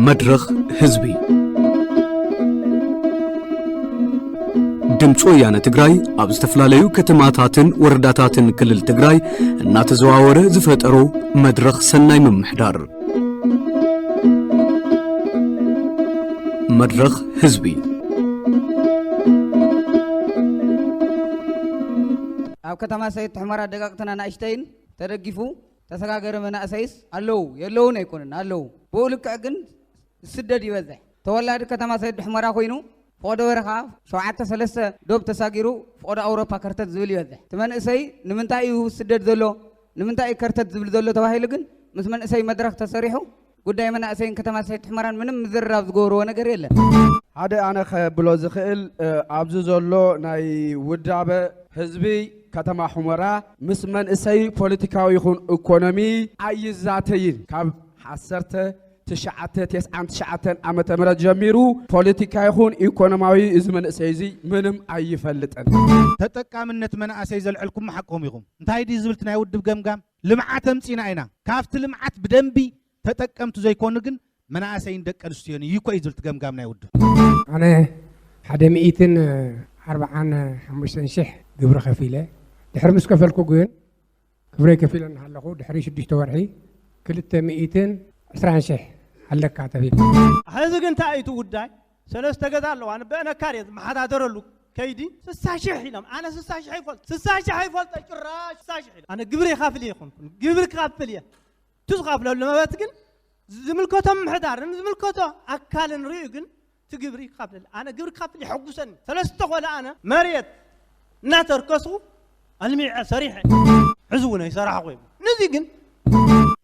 መድረኽ ህዝቢ። ድምፂ ወያነ ትግራይ ኣብ ዝተፈላለዩ ከተማታትን ወረዳታትን ክልል ትግራይ እናተዘዋወረ ዝፈጠሮ መድረኽ ሰናይ ምምሕዳር። መድረኽ ህዝቢ። ኣብ ከተማ ሰይት ሑመራ ደቀቕትን ኣናእሽተይን ተደጊፉ ተሰጋገረ መናእሰይስ ኣለዉ፣ የለውን ኣይኮንን፣ ኣለዉ። ብኡ ልክዕ ግን ዝስደድ ይበዝሕ። ተወላዲ ከተማ ሰይድ ሑመራ ኮይኑ፣ ፈቐዶ በረኻ ሸውዓተ ሰለስተ ዶብ ተሳጊሩ፣ ፈቐዶ ኣውሮፓ ከርተት ዝብል ይበዝሕ። እቲ መንእሰይ ንምንታይ እዩ ዝስደድ ዘሎ፣ ንምንታይ እዩ ከርተት ዝብል ዘሎ ተባሂሉ ግን፣ ምስ መንእሰይ መድረኽ ተሰሪሑ፣ ጉዳይ መናእሰይን ከተማ ሰይድ ሑመራን ምንም ምዝርራብ ዝገብርዎ ነገር የለን። ሓደ ኣነ ከብሎ ዝኽእል፣ እ፣ ኣብዚ ዘሎ ናይ ውዳበ ህዝቢ ከተማ ሑመራ ምስ መንእሰይ ፖለቲካዊ ይኹን ኢኮኖሚ ኣይዛተይን። ካብ ዓሰርተ ትሽዓተ ተስዓን ትሽዓተን ዓመተ ምህረት ጀሚሩ ፖለቲካ ይኹን ኢኮኖማዊ እዚ መንእሰይ እዚ ምንም ኣይፈልጥን። ተጠቃምነት መናእሰይ ዘልዕልኩም ሓቆም ኢኹም። እንታይ ድዩ ዝብል እቲ ናይ ውድብ ገምጋም? ልምዓት ኣምጺና ኢና። ካብቲ ልምዓት ብደንቢ ተጠቀምቲ ዘይኮኑ ግን መናእሰይን ደቂ ኣንስትዮን እዩ እኮ እዩ ዝብል እቲ ገምጋም ናይ ውድብ። ኣነ ሓደ ሚእትን ኣርባዓን ሓሙሽተን ሽሕ ግብሪ ከፊለ፣ ድሕሪ ምስ ከፈልኩ ግን፣ ግብረይ ከፊለ እናሃለኹ ድሕሪ ሽዱሽተ ወርሒ ክልተ ሚእትን ዕስራን ሽሕ ኣለካ ተፊለ። ሕዚ ግን እንታይ እዩ እቲ ጉዳይ? ሰለስተ ገዛ ኣለዋ፣ ንበአነካር እየ ዝመሓዳደረሉ ከይዲ ስሳ ሽሕ ኢሎም። ኣነ ስሳ ሽሕ ኣይፈልጥ፣ ስሳ ሽሕ ኣይፈልጠ ጭራሽ፣ ስሳ ሽሕ ኢሎም። ኣነ ግብሪ ይኸፍል እየ ይኾንኩን፣ ግብሪ ክኸፍል እየ። እቲ ዝኸፍለሉ መበት ግን ዝምልከቶ ምምሕዳርን ዝምልከቶ ኣካልን ርእዩ ግን እቲ ግብሪ ይኸፍለል። ኣነ ግብሪ ክኸፍል የሐጉሰኒ። ሰለስተ ቆልዓ ኣነ መሬት እናተርከስኩ ኣልሚዐ ሰሪሐ፣ ሕዚ እውን ኣይሰራሕኹ እዮም። ነዚ ግን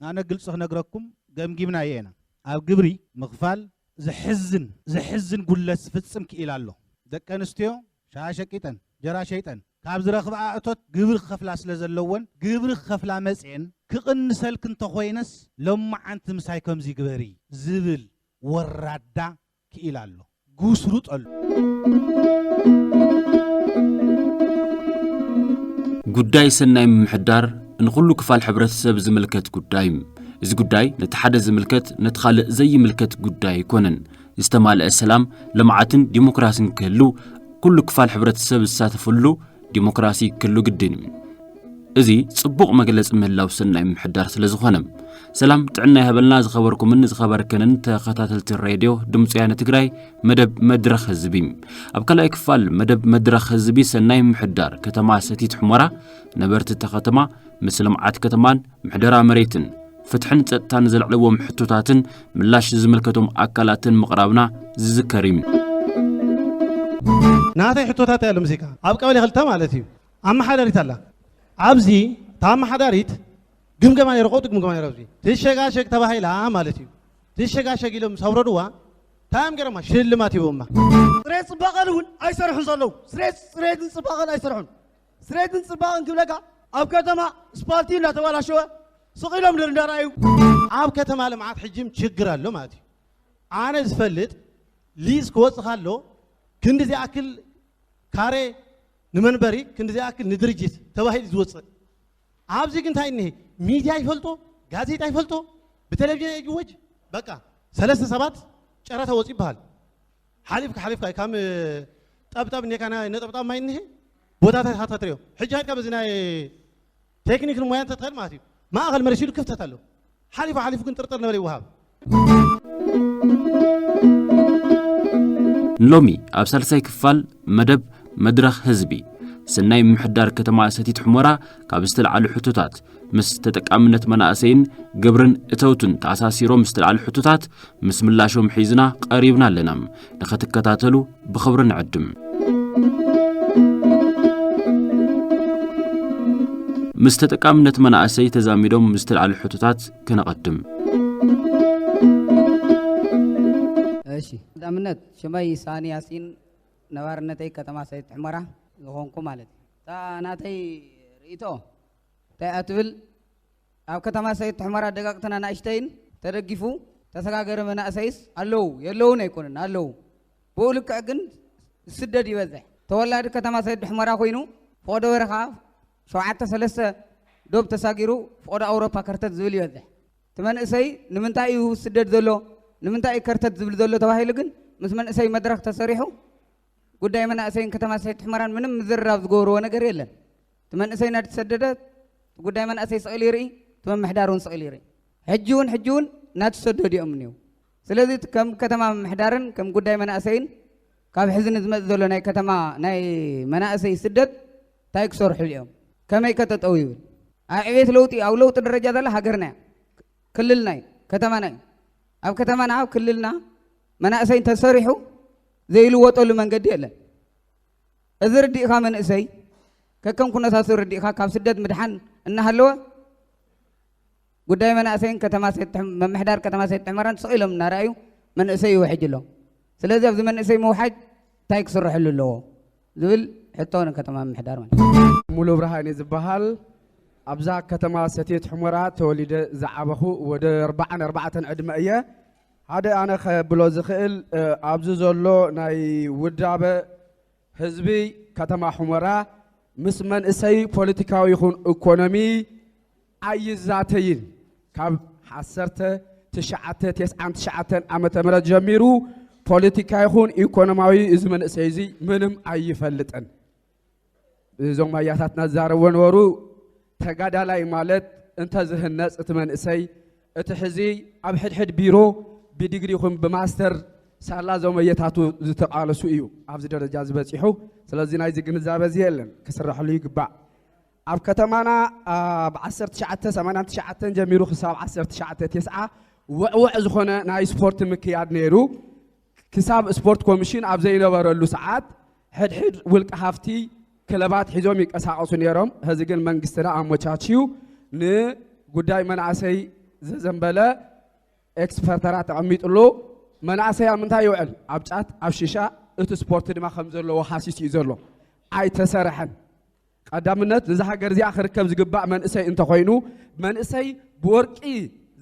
ኣነ ግልፂ ክነግረኩም፣ ገምጊምናዮ ኢና። ኣብ ግብሪ ምኽፋል ዘሕዝን፣ ዘሕዝን ጉድለት ዝፍጽም ክኢላ ኣሎ። ደቂ ኣንስትዮ ሻሂ ሸቂጠን፣ ጀራ ሸይጠን፣ ካብ ዝረኽብኣ እቶት ግብሪ ክኸፍላ ስለ ዘለወን፣ ግብሪ ክኸፍላ መጽኤን፣ ክቕንሰልኪ እንተኾይነስ ሎማዓንቲ ምሳይ ከምዚ ግበሪ ዝብል ወራዳ ክኢላ ኣሎ። ጉስሩጥ ኣሎ። ጉዳይ ሰናይ ምምሕዳር ንኹሉ ክፋል ሕብረተሰብ ዝምልከት ጉዳይ እዩ። እዚ ጉዳይ ነቲ ሓደ ዝምልከት ነቲ ካልእ ዘይምልከት ጉዳይ ኣይኮነን። ዝተማልአ ሰላም፣ ልምዓትን ዲሞክራስን ክህሉ ኩሉ ክፋል ሕብረተሰብ ዝሳተፈሉ ዲሞክራሲ ክህሉ ግድን እዩ። እዚ ጽቡቕ መግለጺ ምህላው ሰናይ ምምሕዳር ስለ ዝኾነ። ሰላም ጥዕና ይሃበልና ዝኸበርኩምን ዝኸበርክንን ተኸታተልቲ ሬድዮ ድምፂ ወያነ ትግራይ መደብ መድረኽ ህዝቢ። ኣብ ካልኣይ ክፋል መደብ መድረኽ ህዝቢ ሰናይ ምምሕዳር ከተማ ሰቲት ሑመራ ነበርቲ እታ ከተማ ምስ ልምዓት ከተማን ምሕደራ መሬትን ፍትሕን ጸጥታን ዘልዕልዎም ሕቶታትን ምላሽ ዝምልከቶም ኣካላትን ምቕራብና ዝዝከር እዩ። ናተይ ሕቶታት እዮም እዚካ ኣብ ቀበሌ ክልተ ማለት እዩ ኣመሓዳሪት ኣላ። ኣብዚ እታ ኣመሓዳሪት ግምገማ ነይረ፣ ከውቲ ግምገማ ነይረ። ኣብዚ ትሸጋሸግ ተባሂላ ማለት እዩ። ትሸጋሸግ ኢሎም ምስ ኣውረድዋ እንታይ እዮም ገይሮማ? ሽልማት ሂቦማ። ጽሬት ጽባቐን እውን ኣይሰርሑን ዘለዉ። ጽሬት፣ ጽሬትን ጽባቐን ኣይሰርሑን። ጽሬትን ጽባቐን ክብለካ ኣብ ከተማ ስፓልቲ እናተባላሸወ ስቕ ኢሎም እንዳረኣዩ። ኣብ ከተማ ልምዓት ሕጅም ችግር ኣሎ ማለት እዩ። ኣነ ዝፈልጥ ሊዝ ክወጽእ ከሎ ክንዲ ዝኣክል ካሬ ንመንበሪ፣ ክንዲ ዝኣክል ንድርጅት ተባሂሉ ዝወጽእ። ኣብዚ ግን እንታይ እኒሄ? ሚድያ ይፈልጦ፣ ጋዜጣ ይፈልጦ፣ ብቴሌቪዥን ይጅወጅ። በቃ ሰለስተ ሰባት ጨረታ ወጽኡ ይበሃል። ሓሊፍካ፣ ሓሊፍካ፣ ከም ጠብጠብ እኒካ ናይ ነጠብጣብ ማይ እኒሄ፣ ቦታታት ኢኻ ትሪኦ። ሕጂ ሃድካ በዚ ናይ ቴክኒክን ሞያን ተትኸድ ማለት እዩ። ማእኸል መሪሲሉ ክፍተት ኣሎ። ሓሊፉ፣ ሓሊፉ ግን ጥርጥር ነበለ ይወሃብ። ሎሚ ኣብ ሳልሳይ ክፋል መደብ መድረኽ ህዝቢ፣ ሰናይ ምምሕዳር ከተማ ሰቲት ሑመራ ካብ ዝተልዓሉ ሕቶታት፣ ምስ ተጠቃምነት መናእሰይን ግብርን እተውትን ተኣሳሲሮም ዝተልዓሉ ሕቶታት፣ ምስ ምላሾም ሒዝና ቀሪብና ኣለና። ንኸትከታተሉ ብኽብሪ ንዕድም። ምስ ተጠቃምነት መናእሰይ ተዛሚዶም ዝተልዓሉ ሕቶታት ክነቐድም። እሺ፣ ቀዳምነት ሽመይ ሳኒ ያሲን፣ ነባርነተይ ከተማ ሰቲት ሑመራ ዝኾንኩ ማለት እዩ። እታ ናተይ ርእይቶ እንታይ እያ ትብል? ኣብ ከተማ ሰቲት ሑመራ ደቀቕትን ኣናእሽተይን ተደጊፉ ተሰጋገረ መናእሰይስ ኣለዉ፣ የለውን ኣይኮኑን፣ ኣለዉ። ብኡ ልክዕ ግን ዝስደድ ይበዝሕ። ተወላዲ ከተማ ሰቲት ሑመራ ኮይኑ፣ ፈቐዶ በረኻ ሸውዓተ ሰለስተ ዶብ ተሳጊሩ ፍቆዶ ኣውሮፓ ከርተት ዝብል ይበዝሕ። እቲ መንእሰይ ንምንታይ እዩ ስደድ ዘሎ፣ ንምንታይ እዩ ከርተት ዝብል ዘሎ ተባሂሉ ግን ምስ መንእሰይ መድረኽ ተሰሪሑ ጉዳይ መናእሰይን ከተማ ሰቲት ሑመራን ምንም ምዝርራብ ዝገብርዎ ነገር የለን። እቲ መንእሰይ እናተሰደደ ጉዳይ መናእሰይ ስቕ ኢሉ ይርኢ፣ እቲ ምምሕዳር እውን ስቕ ኢሉ ይርኢ። ሕጂ እውን ሕጂ እውን እናተሰደዱ እዮም እኒው። ስለዚ እቲ ከም ከተማ ምምሕዳርን ከም ጉዳይ መናእሰይን ካብ ሕዚ ንዝመጽእ ዘሎ ናይ ከተማ ናይ መናእሰይ ስደት እንታይ ክሰርሕሉ እዮም? ከመይ ከተጠው ይብል? ኣብ ዕቤት ለውጢ ኣብ ለውጢ ደረጃ ዘላ ሃገርና እያ። ክልልና እዩ፣ ከተማና እዩ። ኣብ ከተማና ኣብ ክልልና መናእሰይ እንተሰሪሑ ዘይልወጠሉ መንገዲ የለን። እዚ ርዲእኻ መንእሰይ ከከም ኩነታቱ ርዲእኻ ካብ ስደት ምድሓን እናሃለወ ጉዳይ መናእሰይን ከተማ ሰቲት ሑም- ምምሕዳር ከተማ ሰቲት ሑመራን ስቕ ኢሎም እናረኣዩ መንእሰይ ይውሕጅ ኣሎ። ስለዚ ኣብዚ መንእሰይ ምውሓጅ እንታይ ክስረሐሉ ኣለዎ ዝብል ሕቶ ንከተማ ምምሕዳር ማለት እዩ። ሙሉ ብርሃን እየ ዝበሃል። ኣብዛ ከተማ ሰቲት ሑመራ ተወሊደ ዝዓበኹ ወደ ኣርባዓን ኣርባዕተን ዕድመ እየ። ሓደ ኣነ ከብሎ ዝኽእል ኣብዚ ዘሎ ናይ ውዳበ ህዝቢ ከተማ ሑመራ ምስ መንእሰይ ፖለቲካዊ ይኹን ኢኮኖሚ ኣይዛተይን። ካብ ዓሰርተ ትሽዓተ ተስዓን ትሽዓተን ዓመተ ምህረት ጀሚሩ ፖለቲካ ይኹን ኢኮኖማዊ እዚ መንእሰይ እዚ ምንም ኣይፈልጥን። እዞም ኣያታትና ዝዛረብዎ ነበሩ። ተጋዳላይ ማለት እንተዝህነፅ እቲ መንእሰይ እቲ ሕዚ ኣብ ሕድሕድ ቢሮ ብዲግሪ ይኹን ብማስተር ሳላ እዞም ኣየታቱ ዝተቓለሱ እዩ ኣብዚ ደረጃ ዝበፂሑ። ስለዚ ናይዚ ግንዛበ እዚ የለን፣ ክስረሐሉ ይግባእ። ኣብ ከተማና ኣብ ዓሰርተ ትሽዓተ ሰማንያን ትሽዓተን ጀሚሩ ክሳብ ዓሰርተ ትሽዓተ ተስዓ ውዕውዕ ዝኾነ ናይ ስፖርት ምክያድ ነይሩ። ክሳብ ስፖርት ኮሚሽን ኣብ ዘይነበረሉ ሰዓት ሕድሕድ ውልቀ ሃፍቲ ክለባት ሒዞም ይንቀሳቐሱ ነይሮም። ሕዚ ግን መንግስትና ኣመቻችዩ ንጉዳይ መናእሰይ ዘዘንበለ ኤክስፐርተራት ተቐሚጥሉ። መናእሰይ ኣብ ምንታይ ይውዕል? ኣብ ጫት፣ ኣብ ሽሻ፣ እቲ ስፖርት ድማ ከም ዘለዎ ሃሲስ እዩ ዘሎ። ኣይተሰርሐን። ቀዳምነት ንዛ ሃገር እዚኣ ክርከብ ዝግባእ መንእሰይ እንተኾይኑ መንእሰይ ብወርቂ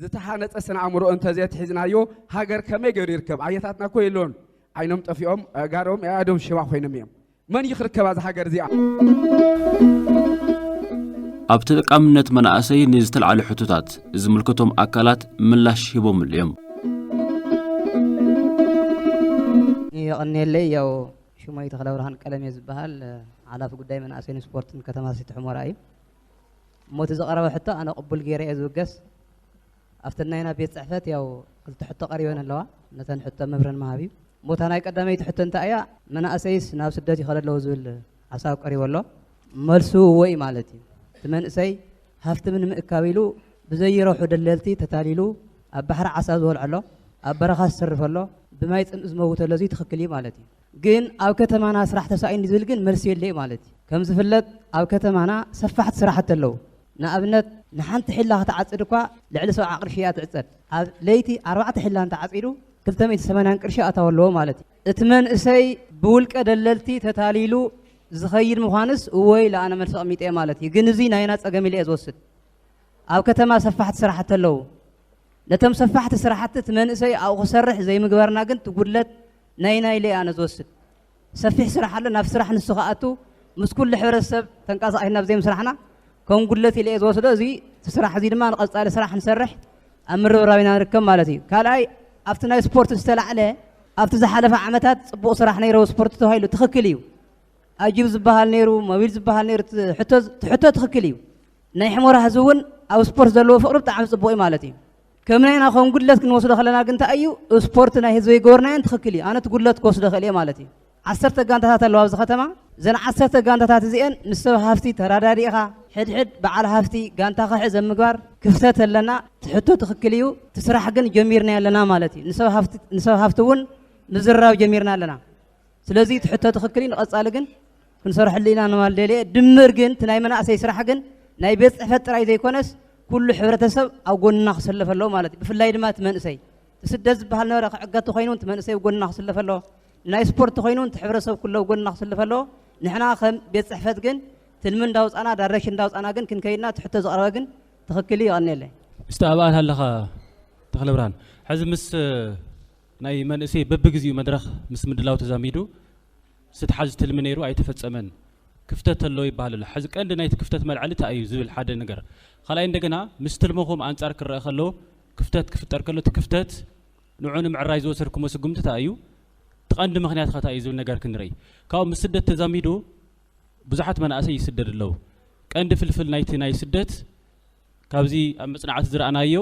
ዝተሃነፀ ስነ ኣእምሮ እንተዘይትሒዝናዮ ሃገር ከመይ ገይሩ ይርከብ? ኣየታትና እኮ የለውን፣ ዓይኖም ጠፊኦም ኣእጋሮም ኣእያዶም ሽባ ኮይኖም እዮም። መን እዩ ክርከባ እዛ ሃገር እዚኣ? ኣብ ተጠቃምነት መናእሰይ ንዝተላዕሉ ሕቶታት ዝምልከቶም ኣካላት ምላሽ ሂቦምሉ እዮም። የቐንየለይ። ያው ሽሞይ ተኽለብርሃን ቀለሜ ዝበሃል ሓላፊ ጉዳይ መናእሰይን ስፖርትን ከተማ ሰቲት ሑመራ እዩ። እሞ እቲ ዝቐረበ ሕቶ ኣነ ቅቡል ገይረ እየ ዝውገስ። ኣብተን ናይና ቤት ፅሕፈት ያው ክልተ ሕቶ ቀሪበን ኣለዋ። ነተን ሕቶ መብርህን ምሃብ እዩ። እሞ እታ ናይ ቀዳመይቲ ሕቶ እንታይ እያ? መናእሰይስ ናብ ስደት ይኸዱ ኣለዉ ዝብል ሓሳብ ቀሪቡ ኣሎ። መልሱ እወ እዩ ማለት እዩ። እቲ መንእሰይ ሃፍቲ ንምእካብ ኢሉ ብዘይረብሑ ደለልቲ ተታሊሉ ኣብ ባሕሪ ዓሳ ዝበልዖ ኣሎ፣ ኣብ በረኻ ዝሰርፍ ኣሎ፣ ብማይ ፅምኢ ዝመውት ኣሎ። እዚ ትኽክል እዩ ማለት እዩ። ግን ኣብ ከተማና ስራሕ ተሳኢኑ ዝብል ግን መልሲ የለይ ማለት እዩ። ከም ዝፍለጥ ኣብ ከተማና ሰፋሕቲ ስራሕቲ ኣለዉ። ንኣብነት ንሓንቲ ሒላ ክትዓፅድ እኳ ልዕሊ ሰብዓ ቅርሺ እያ ትዕፀድ። ኣብ ለይቲ ኣርባዕተ ሒላ እንተዓፂዱ ክልተ ሚእቲ ሰማንያን ቅርሺ ኣታዊ ኣለዎ ማለት እዩ። እቲ መንእሰይ ብውልቀ ደለልቲ ተታሊሉ ዝኸይድ ምዃንስ እወ ኢለ ኣነ መልሲ ኣቐሚጠ እየ ማለት እዩ። ግን እዚ ናይና ፀገም ኢለ እየ ዝወስድ። ኣብ ከተማ ሰፋሕቲ ስራሕቲ ኣለዉ። ነቶም ሰፋሕቲ ስራሕቲ እቲ መንእሰይ ኣብኡ ክሰርሕ ዘይምግባርና ግን እቲ ጉድለት ናይ ናይ ኢለ ኣነ ዝወስድ። ሰፊሕ ስራሕ ኣሎ፣ ናብ ስራሕ ንሱ ክኣቱ ምስ ኩሉ ሕብረተሰብ ተንቀሳቒስና ብዘይ ምስራሕና ከም ጉድለት ኢለ እየ ዝወስዶ። እዚ እቲ ስራሕ እዚ ድማ ንቐፃሊ ስራሕ ንሰርሕ ኣብ ምርብራብ ኢና ንርከብ ማለት እዩ። ካልኣይ ኣብቲ ናይ ስፖርት ዝተላዕለ ኣብቲ ዝሓለፈ ዓመታት ፅቡቕ ስራሕ ነይረው ስፖርት ተባሂሉ ትኽክል እዩ። ኣጂብ ዝበሃል ነይሩ፣ ሞቢል ዝበሃል ነይሩ፣ እቲ ሕቶ ትኽክል እዩ። ናይ ሕሞራ ህዝቢ እውን ኣብ ስፖርት ዘለዎ ፍቕሪ ብጣዕሚ ፅቡቕ እዩ ማለት እዩ። ከም ናይና ከም ጉድለት ክንወስዶ ከለና ግን እንታይ እዩ? ስፖርት ናይ ህዝቢ ይገበርናዮን ትኽክል እዩ። ኣነ እቲ ጉድለት ክወስዶ ክእል እየ ማለት እዩ። ዓሰርተ ጋንታታት ኣለዋ ኣብዚ ከተማ። እዘን ዓሰርተ ጋንታታት እዚአን ምስ ሰብ ሃፍቲ ተራዳዲእኻ ሕድሕድ በዓል ሃፍቲ ጋንታ ክሕዝ ኣብ ምግባር ክፍተት ኣለና። እቲ ሕቶ ትኽክል እዩ። እቲ ስራሕ ግን ጀሚርና ኣለና ማለት እዩ። ንሰብ ሃፍቲ እውን ምዝራብ ጀሚርና ኣለና። ስለዚ እቲ ሕቶ ትኽክል እዩ። ንቐፃሊ ግን ክንሰርሐሉ ኢና ንማል ደልየ ድምር ግን እቲ ናይ መናእሰይ ስራሕ ግን ናይ ቤት ፅሕፈት ጥራይ ዘይኮነስ ኩሉ ሕብረተሰብ ኣብ ጎንና ክሰለፍ ኣለዎ ማለት እዩ። ብፍላይ ድማ እቲ መንእሰይ እቲ ስደት ዝበሃል ነበረ ክዕገት ተኮይኑ እቲ መንእሰይ ኣብ ጎንና ክስለፍ ኣለዎ። ናይ ስፖርት ተኮይኑ እቲ ሕብረተሰብ ኩሉ ኣብ ጎንና ክስለፍ ኣለዎ። ንሕና ከም ቤት ፅሕፈት ግን ትልሚ እንዳውፃና ዳይሬክሽን እንዳውፃና ግን ክንከይድና እቲ ሕቶ ዝቐረበ ግን ትኽክል እዩ። ይቐንየለይ። ምስተባባኣት ኣለኻ ተኽለብርሃን። ሕዚ ምስ ናይ መንእሰይ በብግዚኡ መድረኽ ምስ ምድላው ተዛሚዱ ዝተሓዝ ትልሚ ነይሩ ኣይተፈጸመን። ክፍተት ኣሎ ይበሃል ኣሎ። ሕዚ ቀንዲ ናይቲ ክፍተት መልዓሊ እንታይ እዩ ዝብል ሓደ ነገር። ካልኣይ እንደገና ምስ ትልምኹም ኣንጻር ክረአ ከሎ ክፍተት ክፍጠር ከሎ እቲ ክፍተት ንዑ ንምዕራይ ዝወሰድኩሞ ስጉምቲ እንታይ እዩ? እቲ ቀንዲ ምኽንያት ከ እንታይ እዩ ዝብል ነገር ክንርኢ። ካብኡ ምስ ስደት ተዛሚዱ ብዙሓት መናእሰይ ይስደድ ኣለዉ። ቀንዲ ፍልፍል ናይቲ ናይ ስደት ካብዚ ኣብ መጽናዕቲ ዝረኣናዮ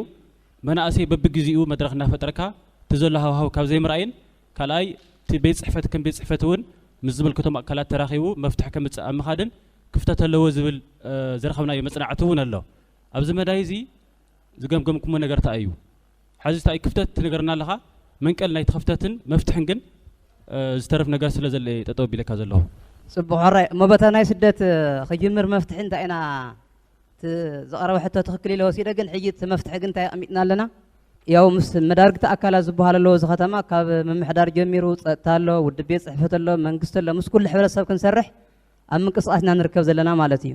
መናእሰይ በብግዜኡ መድረኽ እናፈጠርካ እቲ ዘሎ ሃዋህው ካብ ዘይምርኣይን ካልኣይ እቲ ቤት ጽሕፈት ከም ቤት ጽሕፈት እውን ምስ ዝምልከቶም ኣካላት ተራኺቡ መፍትሒ ከምጽእ ኣብ ምኻድን ክፍተት ኣለዎ ዝብል ዝረኸብናዮ መጽናዕቲ እውን ኣሎ። ኣብዚ መዳይ እዚ ዝገምገምኩሞ ነገር እንታይ እዩ? ሕዚ እንታይ ክፍተት ትነገርና ኣለኻ? መንቀል ናይቲ ክፍተትን መፍትሕን ግን ዝተርፍ ነገር ስለ ዘለ ጠጠው ቢለካ ዘለኹ። ጽቡቕ፣ ሕራይ እሞ በታ ናይ ስደት ክጅምር መፍትሒ እንታይ ኢና እቲ ዝቐረበ ሕቶ ትኽክል ኢለ ወሲደ፣ ግን ሕጂ እቲ መፍትሒ ግን እንታይ ኣቐሚጥና ኣለና? ያው ምስ መዳርግቲ ኣካላት ዝበሃል ኣለዎ፣ እዚ ከተማ ካብ ምምሕዳር ጀሚሩ ጸጥታ ኣሎ፣ ውድብ ቤት ጽሕፈት ኣሎ፣ መንግስቲ ኣሎ፣ ምስ ኩሉ ሕብረተሰብ ክንሰርሕ ኣብ ምንቅስቃስ ኢና ንርከብ ዘለና ማለት እዩ።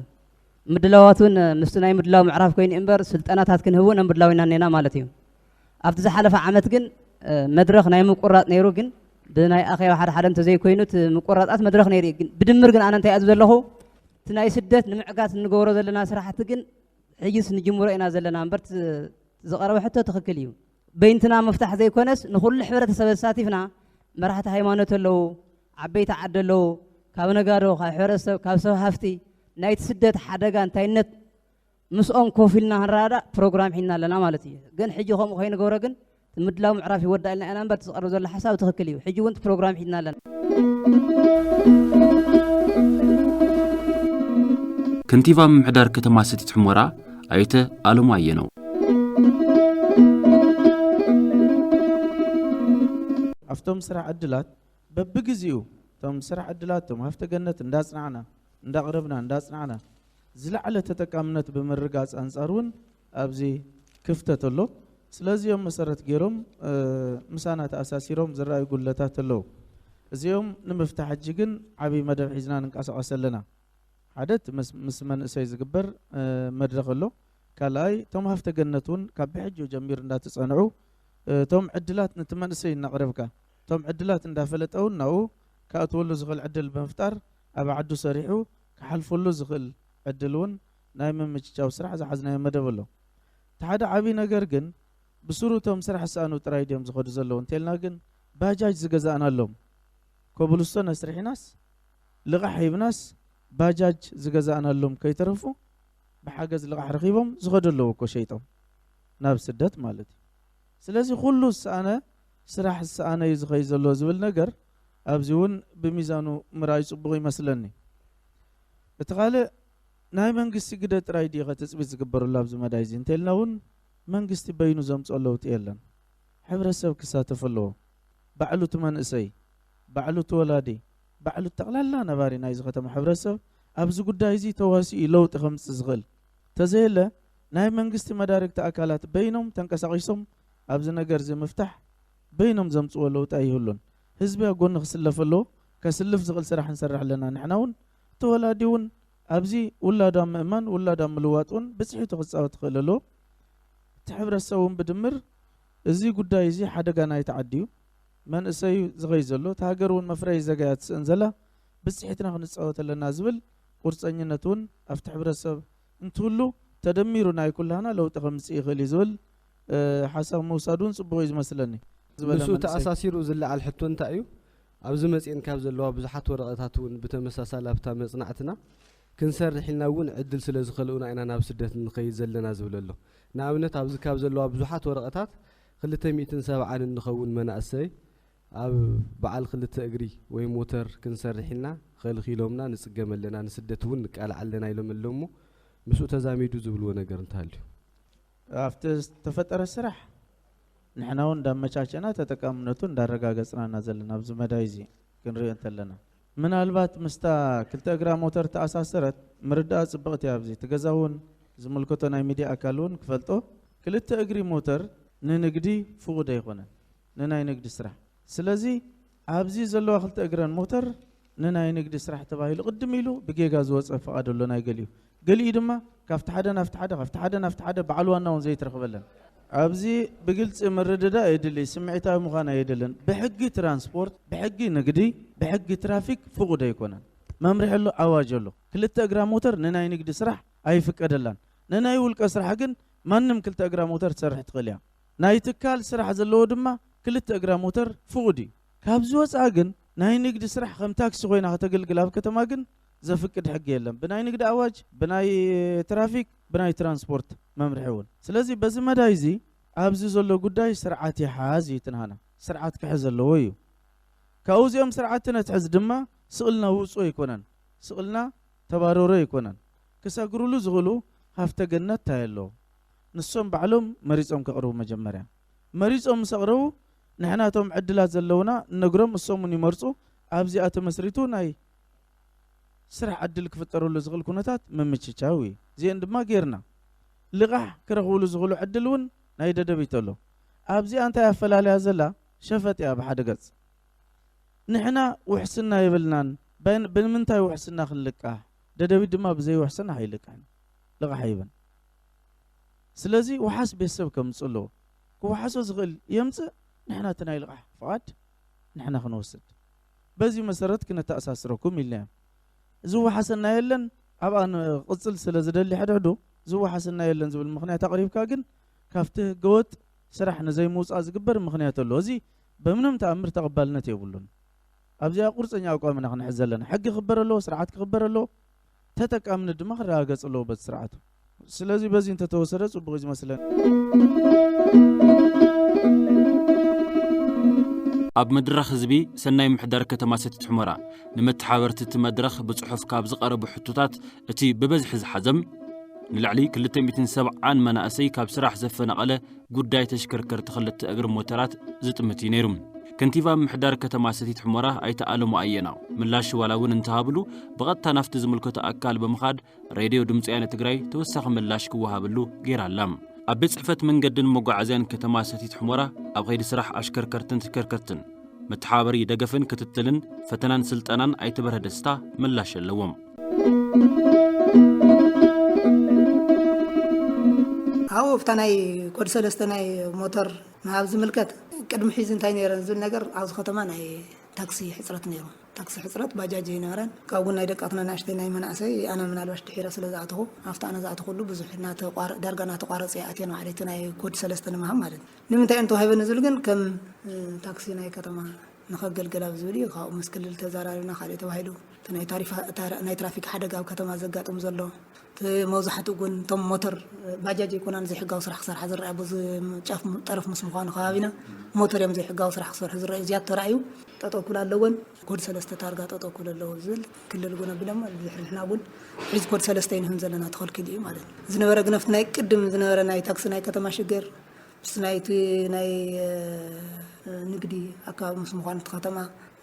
ምድላዋት እውን ምስቲ ናይ ምድላው ምዕራፍ ኮይኑ እምበር ስልጠናታት ክንህብ እውን ኣብ ምድላው ኢና እኔና ማለት እዩ። ኣብቲ ዝሓለፈ ዓመት ግን መድረኽ ናይ ምቁራጥ ነይሩ፣ ግን ብናይ ኣኼባ ሓደ ሓደ እንተዘይኮይኑ እቲ ምቁራጣት መድረኽ ነይሩ እዩ። ግን ብድምር ግን ኣነ እንታይ እያ ዘለኹ እቲ ናይ ስደት ንምዕጋት እንገብሮ ዘለና ስራሕቲ ግን ሕጅስ ንጅምሮ ኢና ዘለና እምበር እቲ ዝቐረበ ሕቶ ትኽክል እዩ። በይንትና ምፍታሕ ዘይኮነስ ንኹሉ ሕብረተሰብ ኣሳቲፍና መራሕቲ ሃይማኖት ኣለዉ፣ ዓበይቲ ዓዲ ኣለዉ፣ ካብ ነጋዶ፣ ካብ ሕብረተሰብ፣ ካብ ሰብ ሃፍቲ ናይቲ ስደት ሓደጋ እንታይነት ምስኦም ኮፍ ኢልና ክንረዳዳእ ፕሮግራም ሒዝና ኣለና ማለት እዩ። ግን ሕጂ ከምኡ ከይንገብሮ ግን እቲ ምድላው ምዕራፍ ይወዳእልና ኢና እምበር እቲ ዝቐርብ ዘሎ ሓሳብ ትኽክል እዩ። ሕጂ እውን እቲ ፕሮግራም ሒዝና ኣለና። ከንቲባ ምምሕዳር ከተማ ሰቲት ሑመራ ኣይተ ኣለሙ ኣየነው። ኣብቶም ስራሕ ዕድላት በብግዜኡ እቶም ስራሕ ዕድላት እቶም ሃፍተ ገነት እንዳጽናዕና እንዳቕረብና እንዳጽናዕና ዝለዓለ ተጠቃምነት ብምርጋጽ ኣንጻር እውን ኣብዚ ክፍተት ኣሎ። ስለዚኦም መሰረት ገይሮም ምሳና ተኣሳሲሮም ዝረኣዩ ጉድለታት ኣለዉ። እዚኦም ንምፍታሕ ሕጂ ግን ዓብዪ መደብ ሒዝና ንንቀሳቐስ ኣለና። ሓደ እቲ ምስ መንእሰይ ዝግበር መድረኽ ኣሎ። ካልኣይ እቶም ሃፍተ ገነት እውን ካብ ብሕጂ ጀሚሩ እንዳተፀንዑ እቶም ዕድላት ነቲ መንእሰይ እናቕረብካ እቶም ዕድላት እንዳፈለጠ እውን ናብኡ ክኣትወሉ ዝኽእል ዕድል ብምፍጣር ኣብ ዓዱ ሰሪሑ ክሓልፈሉ ዝኽእል ዕድል እውን ናይ ምምችቻው ስራሕ ዝሓዝናዮ መደብ ኣሎ። እቲ ሓደ ዓብዪ ነገር ግን ብስሩ እቶም ስራሕ ዝሰኣኑ ጥራይ ድዮም ዝኸዱ ዘለዉ እንተልና ግን ባጃጅ ዝገዛእናሎም ኮብልስቶን ኣስሪሕናስ ልቓሕ ሂብናስ ባጃጅ ዝገዛእናሎም ከይተረፉ ብሓገዝ ልቓሕ ረኺቦም ዝኸዱ ኣለዉ እኮ ሸይጦም ናብ ስደት ማለት እዩ። ስለዚ ኩሉ ዝሰኣነ ስራሕ ዝሰኣነ እዩ ዝኸይ ዘሎ ዝብል ነገር ኣብዚ እውን ብሚዛኑ ምርኣይ ፅቡቕ ይመስለኒ። እቲ ካልእ ናይ መንግስቲ ግደ ጥራይ ድዩ ከ ትፅቢት ዝግበረሉ ኣብዚ መዳይ እዚ እንተልና እውን መንግስቲ በይኑ ዘምፅኦ ለውጢ የለን። ሕብረተሰብ ክሳተፍ ኣለዎ። ባዕሉ እቲ መንእሰይ፣ ባዕሉ እቲ ወላዲ፣ ባዕሉ ጠቕላላ ነባሪ ናይዚ ከተማ ሕብረተሰብ ኣብዚ ጉዳይ እዚ ተዋሲኡ ለውጢ ከምፅእ ዝኽእል ተዘየለ ናይ መንግስቲ መዳርግቲ ኣካላት በይኖም ተንቀሳቒሶም ኣብዚ ነገር እዚ ምፍታሕ በይኖም ዘምፅዎ ለውጢ ኣይህሉን። ህዝቢ ኣብ ጎኒ ክስለፍ ኣለዎ። ከስልፍ ዝኽእል ስራሕ ንሰርሕ ኣለና። ንሕና እውን እቲ ወላዲ እውን ኣብዚ ውላዱ ኣብ ምእማን ውላዱ ኣብ ምልዋጥ እውን ብፅሒቱ ክፃወት ክኽእል ኣለዎ። እቲ ሕብረተሰብ እውን ብድምር እዚ ጉዳይ እዚ ሓደጋ ናይቲ ዓዲ እዩ። መንእሰይ እዩ ዝኸይ ዘሎ። እቲ ሃገር እውን መፍረይ ዘገያ ትስእን ዘላ ብፅሒትና ክንፃወት ኣለና ዝብል ቁርፀኝነት እውን ኣብቲ ሕብረተሰብ እንትህሉ ተደሚሩ ናይ ኩላህና ለውጢ ከምፅእ ይኽእል እዩ ዝብል ሓሳብ ምውሳድ እውን ፅቡቕ እዩ ዝመስለኒ። ዝበለ ምስኡ መንእሰይ ተኣሳሲሩ ዝለዓል ሕቶ እንታይ እዩ? ኣብዚ መፅኤን ካብ ዘለዋ ብዙሓት ወረቐታት እውን ብተመሳሳሊ ኣብታ መፅናዕትና ክንሰርሕ ኢልና እውን ዕድል ስለ ዝኸልኡና ኢና ናብ ስደት ንኸይድ ዘለና ዝብል ኣሎ። ንኣብነት ኣብዚ ካብ ዘለዋ ብዙሓት ወረቐታት ክልተ ሚእትን ሰብዓን እንኸውን መናእሰይ ኣብ በዓል ክልተ እግሪ ወይ ሞተር ክንሰርሕ ኢልና ኸልኺሎምና ንፅገም ኣለና፣ ንስደት እውን ንቃላዕ ኣለና ኢሎም ኣለዉ እሞ ምስኡ ተዛሚዱ ዝብልዎ ነገር እንተሃልዩ? ኣብቲ ዝተፈጠረ ስራሕ ንሕና እውን እንዳመቻቸና ተጠቃምነቱ እንዳረጋገፅና ኢና ዘለና ኣብዚ መዳይ እዚ ክንሪኦ እንተለና ምናልባት ምስታ ክልተ እግራ ሞተር ተኣሳሰረት ምርዳኣ ፅብቕቲ እያ ኣብዚ እቲ ገዛ እውን ዝምልከቶ ናይ ሚድያ ኣካል እውን ክፈልጦ ክልተ እግሪ ሞተር ንንግዲ ፍቑድ ኣይኮነን ንናይ ንግዲ ስራሕ ስለዚ ኣብዚ ዘለዋ ክልተ እግረን ሞተር ንናይ ንግዲ ስራሕ ተባሂሉ ቅድም ኢሉ ብጌጋ ዝወፀ ፍቓድ ኣሎ ናይ ገሊኡ ገሊኡ ድማ ካብቲ ሓደ ናብቲ ሓደ ካብቲ ሓደ ናብቲ ሓደ በዓል ዋና እውን ዘይትረኽበለን ኣብዚ ብግልፂ ምርድዳእ የድሊ ስምዒታዊ ምዃን ኣየድልን ብሕጊ ትራንስፖርት ብሕጊ ንግዲ ብሕጊ ትራፊክ ፍቑድ ኣይኮነን መምርሒ ኣሎ፣ ኣዋጅ ኣሎ። ክልተ እግራ ሞተር ንናይ ንግዲ ስራሕ ኣይፍቀደላን። ንናይ ውልቀ ስራሕ ግን ማንም ክልተ እግራ ሞተር ትሰርሕ ትኽእል እያ። ናይ ትካል ስራሕ ዘለዎ ድማ ክልተ እግራ ሞተር ፍቑድ እዩ። ካብዚ ወፃኢ ግን ናይ ንግዲ ስራሕ ከም ታክሲ ኮይና ከተገልግል ኣብ ከተማ ግን ዘፍቅድ ሕጊ የለን። ብናይ ንግዲ ኣዋጅ፣ ብናይ ትራፊክ፣ ብናይ ትራንስፖርት መምርሒ እውን። ስለዚ በዚ መዳይ እዚ ኣብዚ ዘሎ ጉዳይ ስርዓት ይሓዝ እዩ ትንሃና። ስርዓት ክሕዝ ኣለዎ እዩ። ካብኡ እዚኦም ስርዓት ትነትሕዝ ድማ ስቕልና ውፁ ኣይኮነን። ስቕልና ተባረሮ ኣይኮነን። ክሰግሩሉ ዝኽእሉ ሃፍተ ገነት እንታይ ኣለዎ? ንሶም ባዕሎም መሪጾም ከቕርቡ መጀመርያ። መሪጾም ምስ ኣቕረቡ ንሕና እቶም ዕድላት ዘለውና እነግሮም፣ እሶም እውን ይመርጹ። ኣብዚኣ ተመስሪቱ ናይ ስራሕ ዕድል ክፍጠረሉ ዝኽእል ኩነታት ምምችቻው እዩ። እዚአን ድማ ጌርና። ልቓሕ ክረኽብሉ ዝኽእሉ ዕድል እውን ናይ ደደቢት ኣሎ። ኣብዚኣ እንታይ ኣፈላልያ ዘላ? ሸፈጥ እያ ብሓደ ገጽ። ንሕና ውሕስና የብልናን። በን-፣ ብምንታይ ውሕስና ክንልቃሕ? ደደቢት ድማ ብዘይ ውሕስና ኣይልቃሕን። ልቓሕ ኣይብን። ስለዚ ውሓስ ቤተሰብ ከምጽእ ኣለዎ። ክወሓሶ ዝኽእል የምጽእ፣ ንሕና እቲ ናይ ልቓሕ ፍቓድ ንሕና ክንወስድ። በዚ መሰረት ክነተኣሳስረኩም ኢልና እዮም። ዝወሓሰና የለን፣ ኣብኣ ንቕጽል ስለ ዝደሊ ሕድሕዱ ዝወሓሰና የለን ዝብል ምኽንያት ኣቕሪብካ ግን ካብቲ ህገወጥ ስራሕ ንዘይምውጻእ ዝግበር ምኽንያት ኣሎ። እዚ በምንም ተኣምር ተቐባልነት የብሉን። ኣብዚኣ ቁርፀኛ ኣቋም ኢና ክንሕዝ ዘለና። ሕጊ ክኽበር ኣለዎ፣ ስርዓት ክኽበር ኣለዎ፣ ተጠቃምነት ድማ ክረጋገጽ ኣለዎ በቲ ስርዓቱ። ስለዚ በዚ እንተተወሰደ ጽቡቕ እዩ ዝመስለኒ። ኣብ መድረኽ ህዝቢ ሰናይ ምሕዳር ከተማ ሰቲት ሑመራ ንመተሓበርቲ እቲ መድረኽ ብጽሑፍ ካብ ዝቐረቡ ሕቶታት እቲ ብበዝሒ ዝሓዘም ንልዕሊ ክልተ ሚእትን ሰብዓን መናእሰይ ካብ ስራሕ ዘፈናቐለ ጉዳይ ተሽከርከርቲ ክልተ እግሪ ሞተራት ዝጥምት እዩ ነይሩ። ከንቲባ ምሕዳር ከተማ ሰቲት ሑመራ ኣይተ ኣለሙ ኣየና ምላሽ ዋላ እውን እንተሃብሉ ብቐጥታ ናብቲ ዝምልከቶ ኣካል ብምኻድ ሬድዮ ድምፂ ወያነ ትግራይ ተወሳኺ ምላሽ ክወሃበሉ ገይራ ኣላ። ኣብ ቤት ጽሕፈት መንገድን መጓዓዝያን ከተማ ሰቲት ሑመራ ኣብ ኸይዲ ስራሕ ኣሽከርከርትን ተሽከርከርትን መተሓባበሪ ደገፍን ክትትልን ፈተናን ስልጠናን ኣይተ በርሀ ደስታ ምላሽ ኣለዎም። ኣብኡ ኣብታ ናይ ኮድ ሰለስተ ናይ ሞተር ምሃብ ዝምልከት ቅድሚ ሕዚ እንታይ ነይረን ዝብል ነገር ኣብዚ ከተማ ናይ ታክሲ ሕፅረት ነይሩ። ታክሲ ሕፅረት ባጃጅ ኣይነበረን። ካብ ጎን ናይ ደቃትና ንኣሽተይ ናይ መናእሰይ ኣነ ምናልባሽ ድሒረ ስለ ዝኣተኹ ኣብቲ ኣነ ዝኣተኹሉ ብዙሕ እናተቋረ-፣ ዳርጋ እናተቋረፀ እየ ኣትየ ንባዕለይ እቲ ናይ ኮድ ሰለስተ ንምሃብ ማለት እዩ። ንምንታይ እዮም ተዋሂበኒ ዝብል ግን ከም እ፣ ታክሲ ናይ ከተማ ንኸገልግል ኣብ ዝብል እዩ። ካብኡ ምስ ክልል ተዘራሪብና ካልእ ተባሂሉ እቲ ናይ ታሪፋ-፣ ታራ-፣ ናይ ትራፊክ ሓደጋ ኣብ ከተማ ዘጋጥም ዘሎ እቲ መብዛሕትኡ ግን እቶም ሞተር ባጃጅ ኣይኮናን ዘይሕጋዊ ስራሕ ክሰርሓ ዝረኣያ በዚ ጫፍ ም-፣ ጠረፍ ምስ ምዃኑ ከባቢና ሞተር እዮም ዘይሕጋዊ ስራሕ ክሰርሑ ዝረኣዩ ዝያድ ተራእዩ ጠጠው ክብል ኣለወን። ኮድ ሰለስተ ታርጋ ጠጠው ክብል ኣለዎ ዝብል ክልል እውን ኣቢሎም ድሕሪ ንሕና እውን ሕዚ ኮድ ሰለስተ ኣይንህብን ዘለና ተኸልኪሉ እዩ ማለት እዩ። ዝነበረ ግን ኣብቲ ናይ ቅድም ዝነበረ ናይ ታክሲ ናይ ከተማ ሽግር ምስ ናይቲ ናይ እ፣ ንግዲ ኣካባቢ ምስ ምዃኑ እቲ ከተማ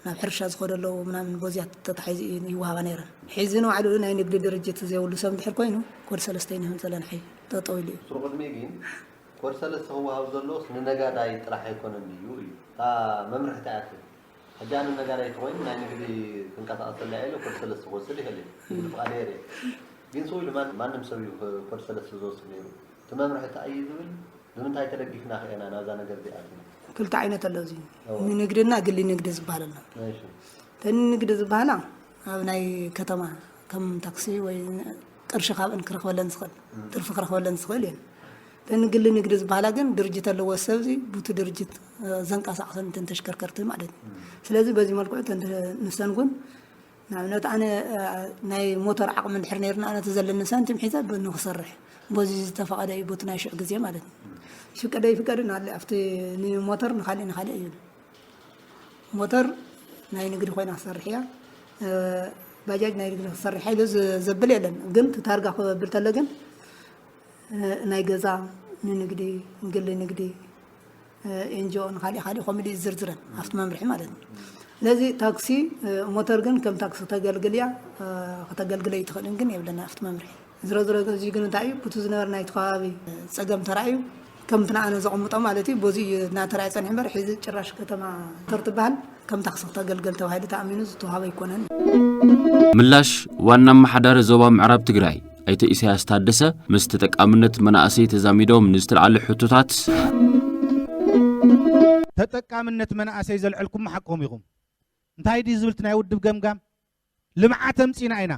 ናብ ሕርሻ ዝኸዱ ኣለዉ ምናምን በዚያ ተታሒዙ እዩ ይወሃባ ነይረን። ሕዚ ንባዕሉ ናይ ንግዲ ድርጅት ዘይብሉ ሰብ እንድሕር ኮይኑ ኮድ ሰለስተ ኣይንህብን ዘለና ሕዚ ጠጠው ኢሉ እዩ። ስሩ ቅድሚ ግን ኮድ ሰለስተ ክወሃብ ዘለዎስ ንነጋዳይ ጥራሕ ኣይኮነን እዩ እዩ። እታ መምርሒ እንታይ እያ ትብል? ሕጂ ኣነ ነጋዳይ ተኾይኑ ናይ ንግዲ ክንቀሳቐሰላ ኢለ ኮድ ሰለስተ ክወስድ ይኽእል እየ። ንግዲ ፍቓድ የርኢ። ግን ስው ኢሉ ማን-፣ ማንም ሰብ እዩ ኮድ ሰለስተ ዝወስድ ነይሩ። እቲ መምርሒ እንታይ እዩ ዝብል? ብምንታይ ተደጊፍና ከ ኢና ናብዛ ነገር እዚኣ ኣቲና? ክልተ ዓይነት ኣሎ እዚ። እወ። ንንግድና ግሊ ንግዲ ዝበሃል ኣሎ። እሺ። እተን ንግዲ ዝበሃላ ኣብ ናይ ከተማ ከም ታክሲ ወይ ቅርሺ ካብአን ክረኽበለን ዝኽእል፣ እም። ትርፊ ክረኽበለን ዝኽእል እየን። እተን ግሊ ንግዲ ዝበሃላ ግን ድርጅት ኣለዎ ሰብ እዚ ቡቲ ድርጅት፣ እ፣ ዘንቀሳቕሰን እተን ተሽከርከርቲ ማለት እዩ። እም። ስለዚ በዚ መልክዑ እተን ተ-፣ ንሰን እውን ንኣብነት ኣነ፣ እ፣ ናይ ሞተር ዓቕሚ እንድሕር ነይርና ኣነ እቲ ዘለኒ ሳንቲም ሒዘ ብ-፣ ንክሰርሕ በዚ ዝተፈቐደ እዩ ቦቲ ናይ ሽዑ ግዜ ማለት እዩ። ሽቀደ ይፍቀድን ኣለ ኣብቲ ንሞተር ንካሊእ ንካሊእ እዩ። ሞተር ናይ ንግዲ ኮይና ክሰርሕ እያ። እ፣ ባጃጅ ናይ ንግዲ ክሰርሕ ኢሉ ዝ-፣ ዘብል የለን። ግን እቲ ታርጋ ክብል ተሎ ግን፣ እ፣ ናይ ገዛ ንንግዲ፣ ንግሊ ንግዲ፣ እ፣ ኤንጂኦ ንካሊእ ካሊእ ከምኡ ኢሉ እዩ ዝዝርዝረን ኣብቲ መምርሒ ማለት እዩ። ስለዚ ታክሲ፣ እ፣ ሞተር ግን ከም ታክሲ ከተገልግል እያ፣ እ፣ ከተገልግል ኣይትኽእልን ግን የብለና ኣብቲ መምርሒ። ዝሮ ዝሮ እዚ ግን እንታይ እዩ? ብቲ ዝነበረ ናይቲ ከባቢ ጸገም ተራእዩ፣ ከምቲ ንኣነ ዘቐምጦ ማለት እዩ፣ በዚ እዩ እናተራእየ ጸኒሑ እምበር፣ ሕዚ ጭራሽ ከተማ ተር ትበሃል ከም ታክሲ ክተገልገል ተባሂሉ ተኣሚኑ ዝተዋሃበ ኣይኮነን። ምላሽ ዋና ኣመሓዳሪ ዞባ ምዕራብ ትግራይ ኣይተ ኢሳያስ ታደሰ ምስ ተጠቃምነት መናእሰይ ተዛሚዶም ንዝተልዓሉ ሕቶታት፣ ተጠቃምነት መናእሰይ ዘልዐልኩም ሓቅኹም ኢኹም። እንታይ ድዩ ዝብል እቲ ናይ ውድብ ገምጋም? ልምዓት ኣምፂና ኢና።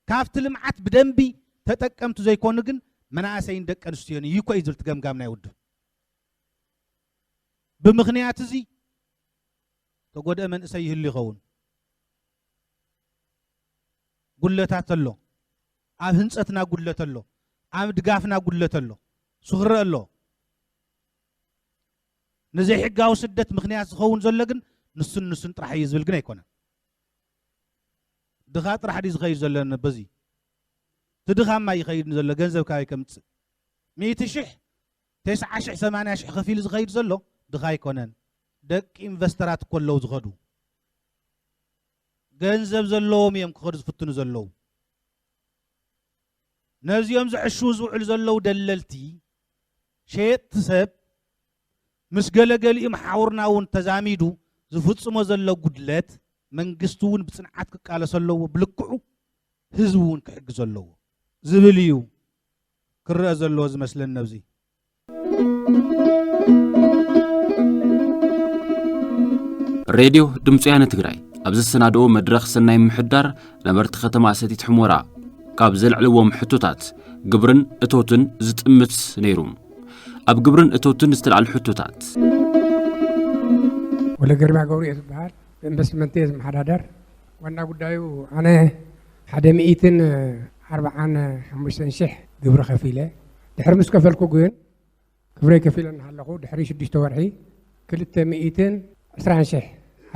ካብቲ ልምዓት ብደንቢ ተጠቀምቲ ዘይኮኑ ግን መናእሰይን ደቂ ኣንስትዮን እዩ እኮ እዩ ዝብል እቲ ገምጋም ናይ ውድብ። ብምኽንያት እዚ ተጎድአ መንእሰይ ይህሉ ይኸውን። ጉለታት ኣሎ። ኣብ ህንፀትና ጉለት ኣሎ። ኣብ ድጋፍና ጉለት ኣሎ። ስኽረ ኣሎ። ንዘይሕጋዊ ስደት ምኽንያት ዝኸውን ዘሎ ግን ንሱን ንሱን ጥራሕ እዩ ዝብል ግን ኣይኮነን። ድኻ ጥራሕ ድዩ ዝኸይድ ዘሎ? በዚ እቲ ድኻማ ይኸይድ ዘሎ ገንዘብ ካበይ ከምፅእ? ሚእቲ ሽሕ፣ ተስዓ ሽሕ፣ ሰማንያ ሽሕ ከፊሉ ዝኸይድ ዘሎ ድኻ ኣይኮነን። ደቂ ኢንቨስተራት እኮ ኣለዉ ዝኸዱ። ገንዘብ ዘለዎም እዮም ክኸዱ ዝፍትኑ ዘለዉ። ነዚኦም ዝዕሹ ዝውዕሉ ዘለዉ ደለልቲ፣ ሸየጥቲ ሰብ ምስ ገለገሊኡ መሓውርና እውን ተዛሚዱ ዝፍጽሞ ዘሎ ጉድለት መንግስቲ እውን ብጽንዓት ክቃለሶ ኣለዎ፣ ብልክዑ ህዝቢ እውን ክሕግዞ ኣለዎ ዝብል እዩ ክረአ ዘለዎ ዝመስለኒ። ነብዚ ሬድዮ ድምፂ ወያነ ትግራይ ኣብ ዘሰናድኦ መድረኽ ሰናይ ምሕዳር ነበርቲ ከተማ ሰቲት ሑመራ ካብ ዘልዕልዎም ሕቶታት ግብርን እቶትን ዝጥምት ነይሩ። ኣብ ግብርን እቶትን ዝተልዓሉ ሕቶታት። ወለ ገርማ ገብሩ እየ ዝበሃል። ብኢንቨስትመንት እየ ዝመሓዳደር። ዋና ጉዳዩ ኣነ ሓደ ሚእትን ኣርባዓን ሓሙሽተን ሽሕ ግብሪ ከፊለ ድሕሪ ምስ ከፈልኩ ግን ክብረይ ከፊለ እናሃለኹ ድሕሪ ሽዱሽተ ወርሒ ክልተ ሚእትን ዕስራን ሽሕ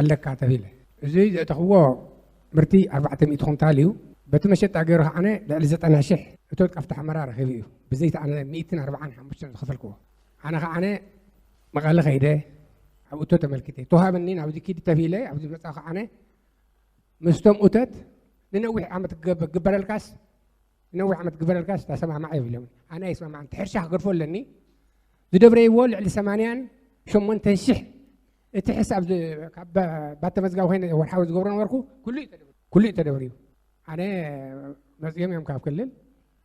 ኣለካ ተቢለ። እዚ ዘእተኽዎ ምርቲ ኣርባዕተ ሚእቲ ኩንታል እዩ። በቲ መሸጣ ገይሩ ከዓነ ልዕሊ ዘጠና ሽሕ እቶት ካብቲ ሓመራ ረኺቡ እዩ። ብዘይቲ ኣነ ሚእትን ኣርባዓን ሓሙሽተን ዝኸፈልክዎ። ኣነ ከዓነ መቐለ ከይደ ኣብ እቶ ተመልኪተ ተዋሃበኒ ናብዚ ኪድ ተቢለ ኣብዚ መፃ ከዓነ ምስቶም እቶት ንነዊሕ ዓመት ክገበ- ክግበረልካስ ንነዊሕ ዓመት ክግበረልካስ ተሰማማዕ እዮም ኢሎም። ኣነ ኣይስማማዕን። እቲ ሕርሻ ክገድፎ ኣለኒ። ዝደብረይዎ ልዕሊ ሰማንያን ሸሞንተን ሽሕ እቲ ሕሳብ ዝ- ካብ ባ- ባት ተመዝጋቢ ኮይነ ወርሓዊ ዝገብሮ ነበርኩ። ኩሉ እዩ ተደብሪ- ኩሉ እዩ ተደብርዩ። ኣነ መፅኦም እዮም ካብ ክልል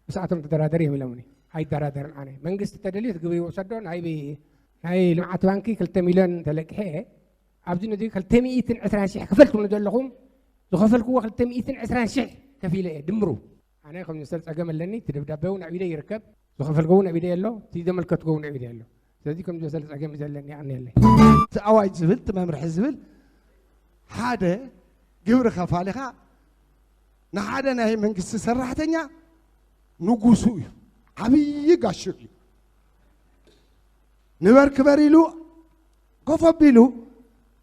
ምስኣቶም ተደራደር እዮም ኢሎምኒ። ኣይደራደርን ኣነ። መንግስቲ ተደልዩ እቲ ግብሪ ይወሰዶ። ናይ ብ- ናይ ልምዓት ባንኪ ክልተ ሚልዮን ተለቂሐ እየ። ኣብዚ ነዚ ክልተ ሚእትን ዕስራን ሽሕ ክፈል ትብሉ ዘለኹም ዝኸፈልክዎ ክልተ ሚእትን ዕስራን ሽሕ ከፊለ እየ ድምሩ። ኣነ ከም ዝመሰል ፀገም ኣለኒ። እቲ ደብዳቤ እውን ኣብ ኢደይ ይርከብ። ዝኸፈልክዎ እውን ኣብ ኢደይ ኣሎ። እቲ ዘመልከትክዎ እውን ኣብ ኢደይ ኣሎ። ስለዚ ከም ዝመሰል ፀገም እዩ ዘለኒ። የቐንየለይ። እቲ ኣዋጅ ዝብል እቲ መምርሒ ዝብል ሓደ ግብሪ ከፋሊኻ ንሓደ ናይ መንግስቲ ሰራሕተኛ ንጉሱ እዩ፣ ዓብዪ ጋሹ እዩ። ንበር ክበር ኢሉ ኮፍ ኣቢሉ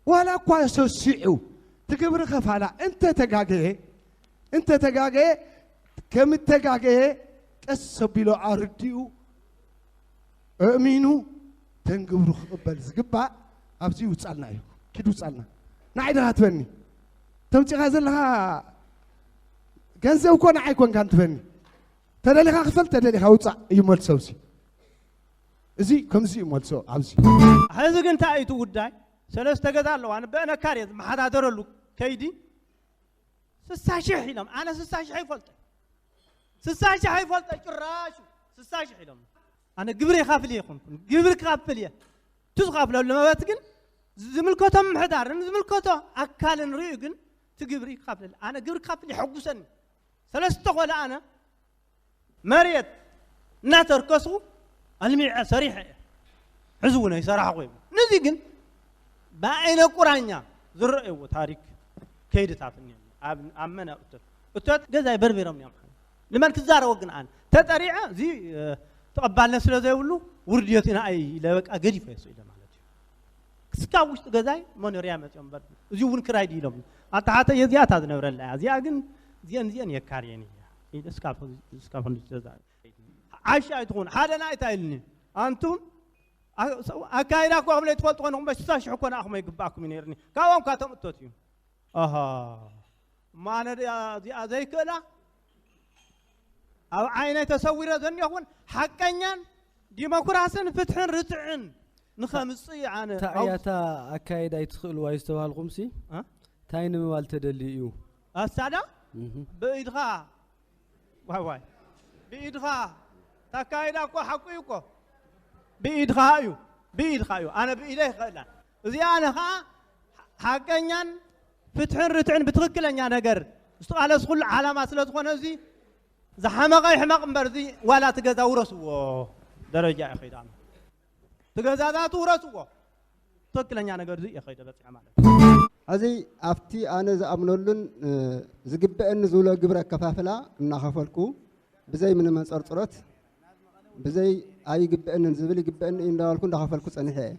ዋላ እኳ ሰሲዑ እቲ ግብሪ ከፋላ እንተተጋገየ እንተተጋገየ ከም እተጋገየ ቀስ ኣቢሉ ኣርዲኡ ኣእሚኑ ተን ግብሩ ክቕበል ዝግባእ ኣብዚ ይውፃልና እዩ። ኪድ ውፃልና። ንዓይ ዲኻ ትበኒ? ተውፂኻ ዘለኻ ገንዘብ እኮ ንዓይ ኮንካን ትበኒ። ተደሊኻ ክፈል ተደሊኻ ውፃእ እዩ መልሶ። ኣብዚ እዚ ከምዚ እዩ መልሶ። ኣብዚ ሕዚ ግን እንታይ እዩ እቲ ጉዳይ? ሰለስተ ገዛ ኣለዋ። ንበአነካር እየ ዝመሓዳደረሉ ከይዲ ስሳ ሽሕ ኢሎም። ኣነ ስሳ ሽሕ ኣይፈልጠ ስሳ ሽሕ ኣይፈልጠ ጭራሹ ስሳ ሽሕ ኢሎም። ኣነ ግብሪ ይኻፍል እየ ይኾንኩን ግብሪ ክኻፍል እየ። እቲ ዝኻፍለሉ መበት ግን ዝምልከቶ ምምሕዳርን ዝምልከቶ ኣካልን ርእዩ ግን እቲ ግብሪ ክኻፍለል ኣነ ግብሪ ክኻፍል ይሐጉሰኒ። ሰለስተ ቆልዓ ኣነ መሬት እናተርከስኩ ኣልሚዐ ሰሪሐ እየ። ሕዚ እውን ኣይሰራሕኹ እዮም። ነዚ ግን ብዓይነ ቁራኛ ዝረአይዎ ታሪክ ከይድታት እኒሀኒ። ኣብ ኣብ መን ኣብ እቶት እቶት ገዛይ በርቢሮም እዮም። ንመን ክዛረቦ ግን ኣነ ተጠሪዐ እዚ ተቐባልነት ስለ ዘይብሉ ውርድዮት ኢና ኣይ ኢለ በቃ ገዲፈ እየ ስኢለ ማለት እዩ። ክስካብ ውሽጢ ገዛይ መኖርያ መፅኦም በር እዚ እውን ክራይ ድዩ ኢሎም ኣተሓተ የዚኣ እታ ዝነብረላ እያ እዚኣ ግን እዚአን እዚአን የካርየን እያ ኢለ እስካብ እስካብ ክንዲ ተዛረብ ዓሻ ኣይትኹን ሓደ ናይታ ኢልኒ ኣንቱም ኣካይዳ እኮ ክብለ ትፈልጡ ኮንኹም በሽታ ሽሕ እኮ ንኣኹም ኣይግባእኩም እዩ ነይርኒ ካብኦም ካቶም እቶት እዩ ኣሃ እሞ ኣነ ድኣ እዚኣ ዘይክእላ ኣብ ዓይነይ ተሰዊረ ዘኒኹን ሓቀኛን ዲሞክራስን ፍትሕን ርትዕን ንኸምፅእ ኣነ እንታይ እያ እታ ኣካይዳ ኣይትኽእልዋ እዩ ዝተባሃልኹም ሲ እንታይ ንምባል ተደልዩ እዩ ኣሳዳ ብኢድኻ ዋይ ዋይ ብኢድኻ ታካይዳ እኮ ሓቁ እዩ እኮ ብኢድኻ እዩ ብኢድኻ እዩ ኣነ ብኢደ ይኽእላን እዚኣ ኣነ ኸዓ ሓቀኛን ፍትሕን ርትዕን ብትኽክለኛ ነገር ዝተቓለስኩሉ ዓላማ ስለ ዝኾነ፣ እዚ ዝሓመቐ ይሕመቕ እምበር፣ እዚ ዋላ እቲ ገዛ ውረስዎ ደረጃ እዩ ከይዳ። እቲ ገዛታት ውረስዎ። ትኽክለኛ ነገር እዚ እየ ከይደ በፂሐ ማለት እዩ። ሕዚ ኣብቲ ኣነ ዝኣምነሉን ዝግበአኒ ዝብሎ ግብረ ኣከፋፍላ እናኸፈልኩ፣ ብዘይ ምንም መንፀርፅሮት፣ ብዘይ ኣይግበአንን ዝብል ይግበአኒ እዩ እንዳበልኩ እንዳኸፈልኩ ፀኒሐ እየ።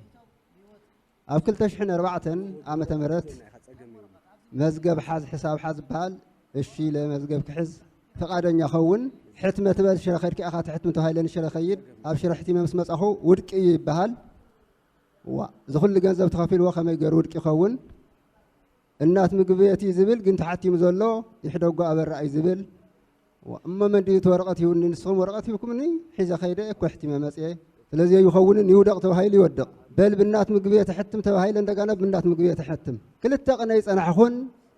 ኣብ ክልተ ሽሕን ኣርባዕተን ዓመተ ምህረት መዝገብ ሓዝ፣ ሕሳብ ሓዝ ዝበሃል፣ እሺ ኢለ መዝገብ ክሕዝ ፍቓደኛ ኸውን። ሕትመት በል ሽረ ከድኪ ኢኻ ትሕትም ተባሂለ ንሽረ ኸይድ። ኣብ ሽረ ሕቲመ ምስ መጻኹ ውድቂ እዩ ይበሃል። ዋ፣ እዚ ኩሉ ገንዘብ ተኸፊልዎ ከመይ ገይሩ ውድቂ ይኸውን? እናት ምግቢ ቤት እዩ ዝብል፣ ግን ተሓቲሙ ዘሎ ይሕደጎ ኣበራ እዩ ዝብል። ዋ፣ እሞ መን ድዩ እቲ ወረቐት ሂቡኒ? ንስኹም ወረቐት ሂብኩምኒ፣ ሒዘ ከይደ እኮ ሕቲመ መጽየ። ስለዚ ኣይኸውንን፣ ይውደቕ ተባሂሉ ይወድቕ። በል ብእናት ምግቢ ቤት ሕትም ተባሂለ፣ እንደገና ብእናት ምግቢ ቤት ሕትም። ክልተ ቅነ ይጸናሕኹን፣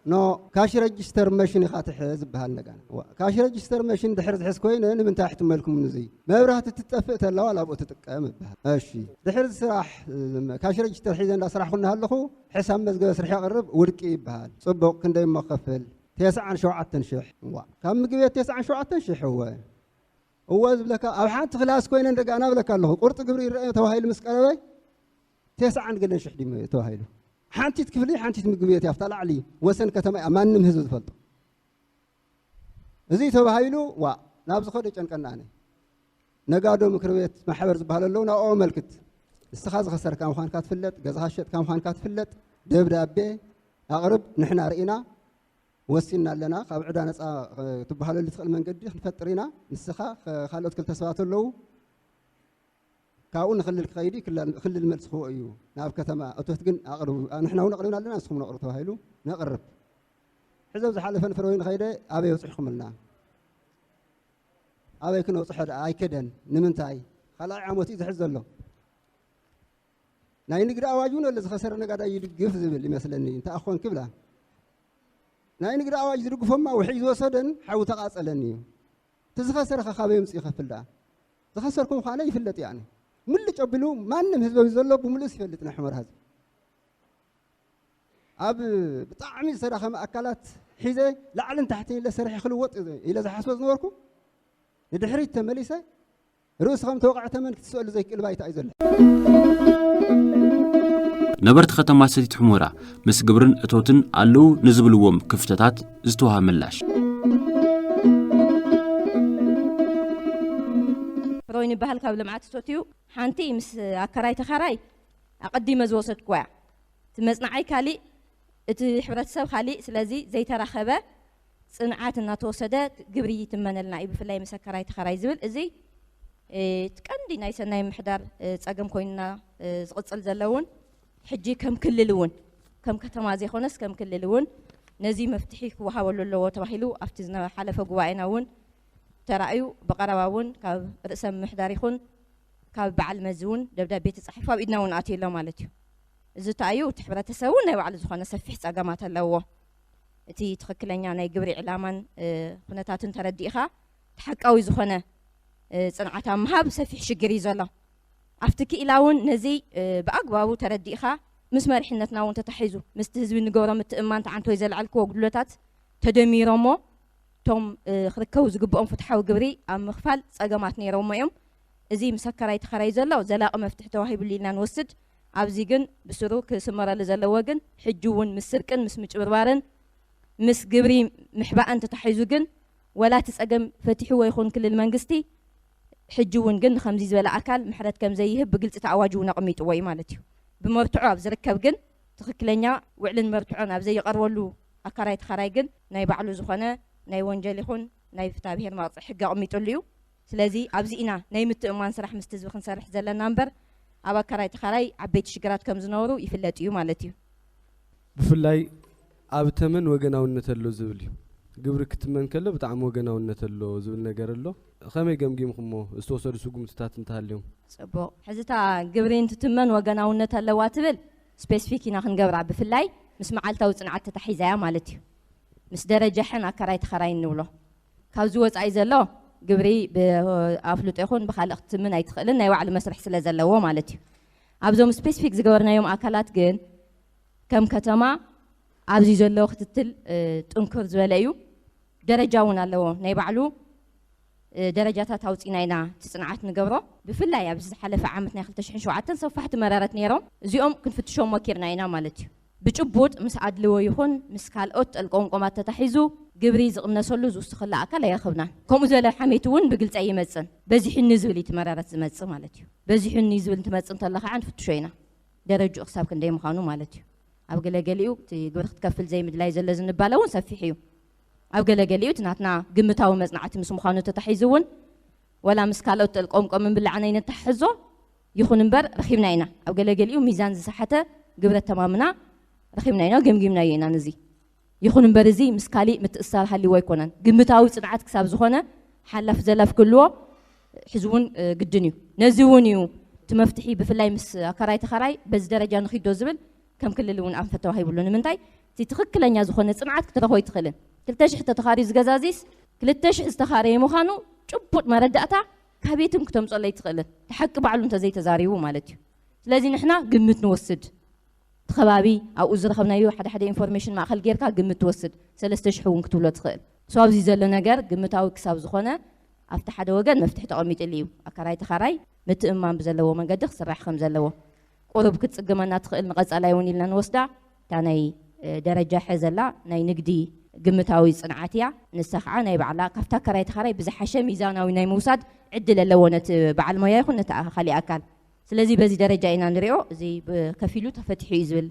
ኖ፣ ካሽ ረጅስተር መሽን ኢኻ ትሕዝ ዝበሃል እንደገና። ዋ፣ ካሽ ረጅስተር መሽን ድሕር ዝሕዝ ኮይነ ንምንታይ ኣሕትመልኩም? ንዙይ መብራህቲ ትጠፍእ ተላ ዋላ ኣብኡ ትጥቀም ይበሃል። እሺ፣ ድሕር ስራሕ፣ እም፣ ካሽ ረጅስተር ሒዘ እንዳ ስራሕኩ እናሃለኹ ሕሳብ መዝገበ ስርሒ ኣቕርብ፣ ውድቂ ይበሃል። ጽቡቕ፣ ክንደይ እሞ ክኸፍል? ተስዓን ሸውዓተን ሽሕ። ዋ፣ ካብ ምግቢ ቤት ተስዓን ሸውዓተን ሽሕ። እወ፣ እወ ዝብለካ፣ ኣብ ሓንቲ ክላስ ኮይነ እንደገና እብለካ ኣለኹ፣ ቁርጢ ግብሪ ይረአ ተባሂሉ ምስ ቀረበ፣ ተስዓን ገለን ሽሕ ድዩ ተባሂሉ? ሓንቲት ክፍሊ፣ ሓንቲት ምግቢ ቤት እያ፣ ኣብታ ላዕሊ ወሰን ከተማ እያ፣ ማንም ህዝቢ ዝፈልጦ። እዚ ተባሂሉ፣ ዋ፣ ናብ ዝኸዶ ጨንቀና ኣነ። ነጋዶ ምክር ቤት ማሕበር ዝበሃል ኣለዉ፣ ናብኡ ኣመልክት። ንስኻ ዝኸሰርካ ምዃንካ ትፍለጥ፣ ገዛኻ ዝሸጥካ ምዃንካ ትፍለጥ፣ ደብዳቤ ኣቕርብ፣ ንሕና ርኢና፣ ወሲንና ኣለና፣ ካብ ዕዳ ነጻ፣ እ፣ ትበሃለሉ ትኽእል መንገዲ ክንፈጥር ኢና። ንስኻ፣ ከ-፣ ካልኦት ክልተ ሰባት ኣለዉ፣ ካብኡ ንክልል ክኸይድ እዩ፣ ክልል፣ ክልል መልሲ ክህቦ እዩ። ናብ ከተማ እቶት ግን ኣቕርቡ፣ ኣ፣ ንሕና እውን ኣቕሪብና ኣለና፣ ንስኹም ነቕርቡ ተባሂሉ ነቕርብ። ሕዚ ኣብ ዝሓለፈ ንፍረ ወይኒ ከይደ ኣበይ በፂሕኩምልና? ኣበይ ክነብፅሖ ደኣ? ኣይከደን። ንምንታይ? ካልኣይ ዓመት እዩ ዝሕዝ ዘሎ። ናይ ንግዲ ኣዋጅ እውን ኣሎ፣ ዝኸሰረ ነጋዳይ ይድግፍ ዝብል ይመስለኒ፣ እንተ ኣኾን ክብላ። ናይ ንግዲ ኣዋጅ ዝድግፎማ ውሕጅ ዝወሰደን ሓዊ ተቓጸለን እዩ። እቲ ዝኸሰረ ኸ ካበይ ኣምፂኡ ይኸፍል ደኣ? ዝኸሰርኩ ምዃነ ይፍለጥ እዩ። ኣነ ምልጭ ኣቢሉ ማንም ህዝቢ ዘሎ ብምሉእስ ይፈልጥ ናይ ሑመራ ህዝቢ። ኣብ ብጣዕሚ ዝተዳኸመ ኣካላት ሒዘ ላዕልን ታሕትን ኢለ ሰሪሐ ክልወጥ ኢለ ዝሓስቦ ዝነበርኩ ንድሕሪት ተመሊሰ ርእሱ ከም ተወቕዐ ተመን ክትስእሉ ዘይክእል ባይታ እዩ ዘሎ። ነበርቲ ከተማ ሰቲት ሑመራ ምስ ግብርን እቶትን ኣለዉ ንዝብልዎም ክፍተታት ዝተዋሃበ ምላሽ። ፍረ ወይኒ ይበሃል ካብ ልምዓት እቶት እዩ። ሓንቲ ምስ ኣከራይ ተኻራይ ኣቐዲመ ዝወሰድኩዋ እያ። እቲ መጽናዓይ ካሊእ፣ እቲ ሕብረተሰብ ካሊእ። ስለዚ ዘይተራኸበ ጽንዓት እናተወሰደ ግብሪ ይትመነልና እዩ፣ ብፍላይ ምስ ኣከራይ ተኻራይ ዝብል። እዚ፣ እ፣ እቲ ቀንዲ ናይ ሰናይ ምሕዳር፣ እ፣ ጸገም ኮይንና፣ እ፣ ዝቕጽል ዘሎ እውን፣ ሕጂ ከም ክልል እውን፣ ከም ከተማ ዘይኮነስ ከም ክልል እውን ነዚ መፍትሒ ክወሃበሉ ኣለዎ ተባሂሉ ኣብቲ ዝሓለፈ ጉባኤና እውን ተራእዩ፣ ብቐረባ እውን ካብ ርእሰ ምምሕዳር ይኹን ካብ በዓል መዚ እውን ደብዳቤ ተጻሒፉ ኣብ ኢድና እውን ኣትዩ ኣሎ ማለት እዩ። እዚ ተኣዩ እቲ ሕብረተሰብ እውን ናይ ባዕሉ ዝኾነ ሰፊሕ ጸገማት ኣለዎ። እቲ ትኽክለኛ ናይ ግብሪ ዕላማን፣ እ፣ ኩነታትን ተረዲእኻ እቲ ሓቃዊ ዝኾነ፣ እ፣ ጽንዓት ኣብ ምሃብ ሰፊሕ ሽግር እዩ ዘሎ። ኣብቲ ክኢላ እውን ነዚ፣ እ፣ ብኣግባቡ ተረዲእኻ ምስ መሪሕነትና እውን ተታሒዙ ምስቲ ህዝቢ ንገብሮ ምትእምማን ተዓንቶ ዘልዓልክዎ ጉድለታት ተደሚሮሞ እቶም፣ እ፣ ክርከቡ ዝግብኦም ፍትሓዊ ግብሪ ኣብ ምኽፋል ጸገማት ነይሮሞ እዮም። እዚ ምስ ኣከራይ ተኸራይ ዘሎ ዘላቒ መፍትሒ ተዋሂብሉ ኢልና ንወስድ። ኣብዚ ግን ብስሩ ክስመረሉ ዘለዎ ግን ሕጂ እውን ምስ ስርቅን ምስ ምጭብርባርን ምስ ግብሪ ምሕባእን ተታሒዙ ግን ወላ እቲ ጸገም ፈቲሕዎ ይኹን ክልል መንግስቲ ሕጂ እውን ግን ንኸምዚ ዝበለ ኣካል ምሕረት ከም ዘይህብ ብግልጺ እቲ ኣዋጅ እውን ኣቐሚጥዎ እዩ ማለት እዩ። ብመርትዖ ኣብ ዝርከብ ግን ትኽክለኛ ውዕልን መርትዖን ኣብ ዘይቐርበሉ ኣካራይ ተኻራይ ግን ናይ ባዕሉ ዝኾነ ናይ ወንጀል ይኹን ናይ ፍትሐ ብሔር መቕጽዒ ሕጊ ኣቐሚጡሉ እዩ። ስለዚ ኣብዚ ኢና ናይ ምትእምማን ስራሕ ምስቲ ህዝቢ ክንሰርሕ ዘለና እምበር ኣብ ኣካራይ ተኻራይ ዓበይቲ ሽግራት ከም ዝነበሩ ይፍለጥ እዩ ማለት እዩ። ብፍላይ ኣብ ተመን ወገናውነት ኣሎ ዝብል እዩ። ግብሪ ክትመን ከሎ ብጣዕሚ ወገናውነት ኣሎ ዝብል ነገር ኣሎ። ከመይ ገምጊምኩሞ? ዝተወሰዱ ስጉምትታት እንተሃልዮም? ጽቡቕ። ሕዚ እታ ግብሪ እንትትመን ወገናውነት ኣለዋ ትብል ስፔሲፊክ ኢና ክንገብራ፣ ብፍላይ ምስ መዓልታዊ ጽንዓት ተታሒዛ እያ ማለት እዩ። ምስ ደረጃ ሕን ኣከራይ ተኸራይ እንብሎ። ካብዚ ወጻኢ ዘሎ ግብሪ ብኣፍልጦ ይኹን ብኻልእ ክትምን ኣይትኽእልን፣ ናይ ባዕሉ መስርሕ ስለ ዘለዎ ማለት እዩ። ኣብዞም ስፔሲፊክ ዝገበርናዮም ኣካላት ግን ከም ከተማ ኣብዚ ዘሎ ክትትል ጥንክር ዝበለ እዩ። ደረጃ እውን ኣለዎ ናይ ባዕሉ። ደረጃታት ኣውፂና ኢና እቲ ፅንዓት ንገብሮ። ብፍላይ ኣብዚ ዝሓለፈ ዓመት ናይ ክልተ ሽሕን ሸውዓተን ሰፋሕቲ መረረት ነይሮም። እዚኦም ክንፍትሾም ሞኪርና ኢና ማለት እዩ። ብጭቡጥ ምስ ኣድልዎ ይኹን ምስ ካልኦት ጠልቆምቆማት ተታሒዙ ግብሪ ዝቕነሰሉ ዝውስኸሉ ኣካል ኣይረኸብናን። ከምኡ ዝበለ ሓሜት እውን ብግልፂ ኣይመፅን። በዚሑኒ ዝብል እዩ እቲ መረረት ዝመፅእ ማለት እዩ። በዚሑኒ ዝብል እንትመፅእ እንተሎ ከዓ ንፍትሾ ኢና። ደረጅኡ ክሳብ ክንደይ ምዃኑ ማለት እዩ። ኣብ ገለገሊኡ እቲ ግብሪ ክትከፍል ዘይምድላይ ዘሎ ዝንባለ እውን ሰፊሕ እዩ። ኣብ ገለገሊኡ እቲ ናትና ግምታዊ መፅናዕቲ ምስ ምዃኑ ተታሒዙ እውን ወላ ምስ ካልኦት ጠልቆምቆምን ብላዕን ኣይነተሓሕዞ። ይኹን እምበር ረኺብና ኢና። ኣብ ገለገሊኡ ሚዛን ዝሰሓተ ግብረ ተማምና ረኺብና ኢና፣ ገምጊምናዮ ኢና። ነዚ ይኹን እምበር እዚ ምስ ካሊእ ምትእስሳር ሃልይዎ ኣይኮነን። ግምታዊ ፅንዓት ክሳብ ዝኾነ ሓላፍ ዘላፍ ክህልዎ ሕዚ እውን ግድን እዩ። ነዚ እውን እዩ እቲ መፍትሒ። ብፍላይ ምስ ኣካራይ ተኻራይ በዚ ደረጃ ንኺዶ ዝብል ከም ክልል እውን ኣንፈት ተዋሂብሉ። ንምንታይ እቲ ትኽክለኛ ዝኾነ ፅንዓት ክትረኽቦ ኣይትኽእልን። ክልተ ሽሕ ተተኻርዩ ዝገዛዚስ ክልተ ሽሕ ዝተኻረየ ምዃኑ ጭቡጥ መረዳእታ ካቤትም ክተምፀሎ ኣይትኽእልን። እቲ ሓቂ ባዕሉ እንተዘይተዛሪቡ ማለት እዩ። ስለዚ ንሕና ግምት ንወስድ። እቲ ከባቢ ኣብኡ ዝረኸብናዮ ሓደ ሓደ ኢንፎርሜሽን ማእኸል ጌርካ ግምት ትወስድ። ሰለስተ ሽሕ እውን ክትብሎ ትኽእል። So ኣብዚ ዘሎ ነገር ግምታዊ ክሳብ ዝኾነ ኣብቲ ሓደ ወገን መፍትሒ ተቐሚጥሉ እዩ። ኣካራይ ተኻራይ ምትእምማን ብዘለዎ መንገዲ ክስራሕ ከም ዘለዎ ቁሩብ ክትጽግመና ትኽእል ንቐጻላይ እውን ኢልና ንወስዳ። እታ ናይ ደረጃ ሐ ዘላ ናይ ንግዲ ግምታዊ ፅንዓት እያ። ንሳ ከዓ ናይ ባዕላ ካብታ ኣካራይ ተኻራይ ብዝሓሸ ሚዛናዊ ናይ ምውሳድ ዕድል ኣለዎ ነቲ በዓል ሞያ ይኹን ነቲ ካሊእ ኣካል። ስለዚ በዚ ደረጃ ኢና ንሪኦ። እዚ ብከፊሉ ተፈቲሑ እዩ ዝብል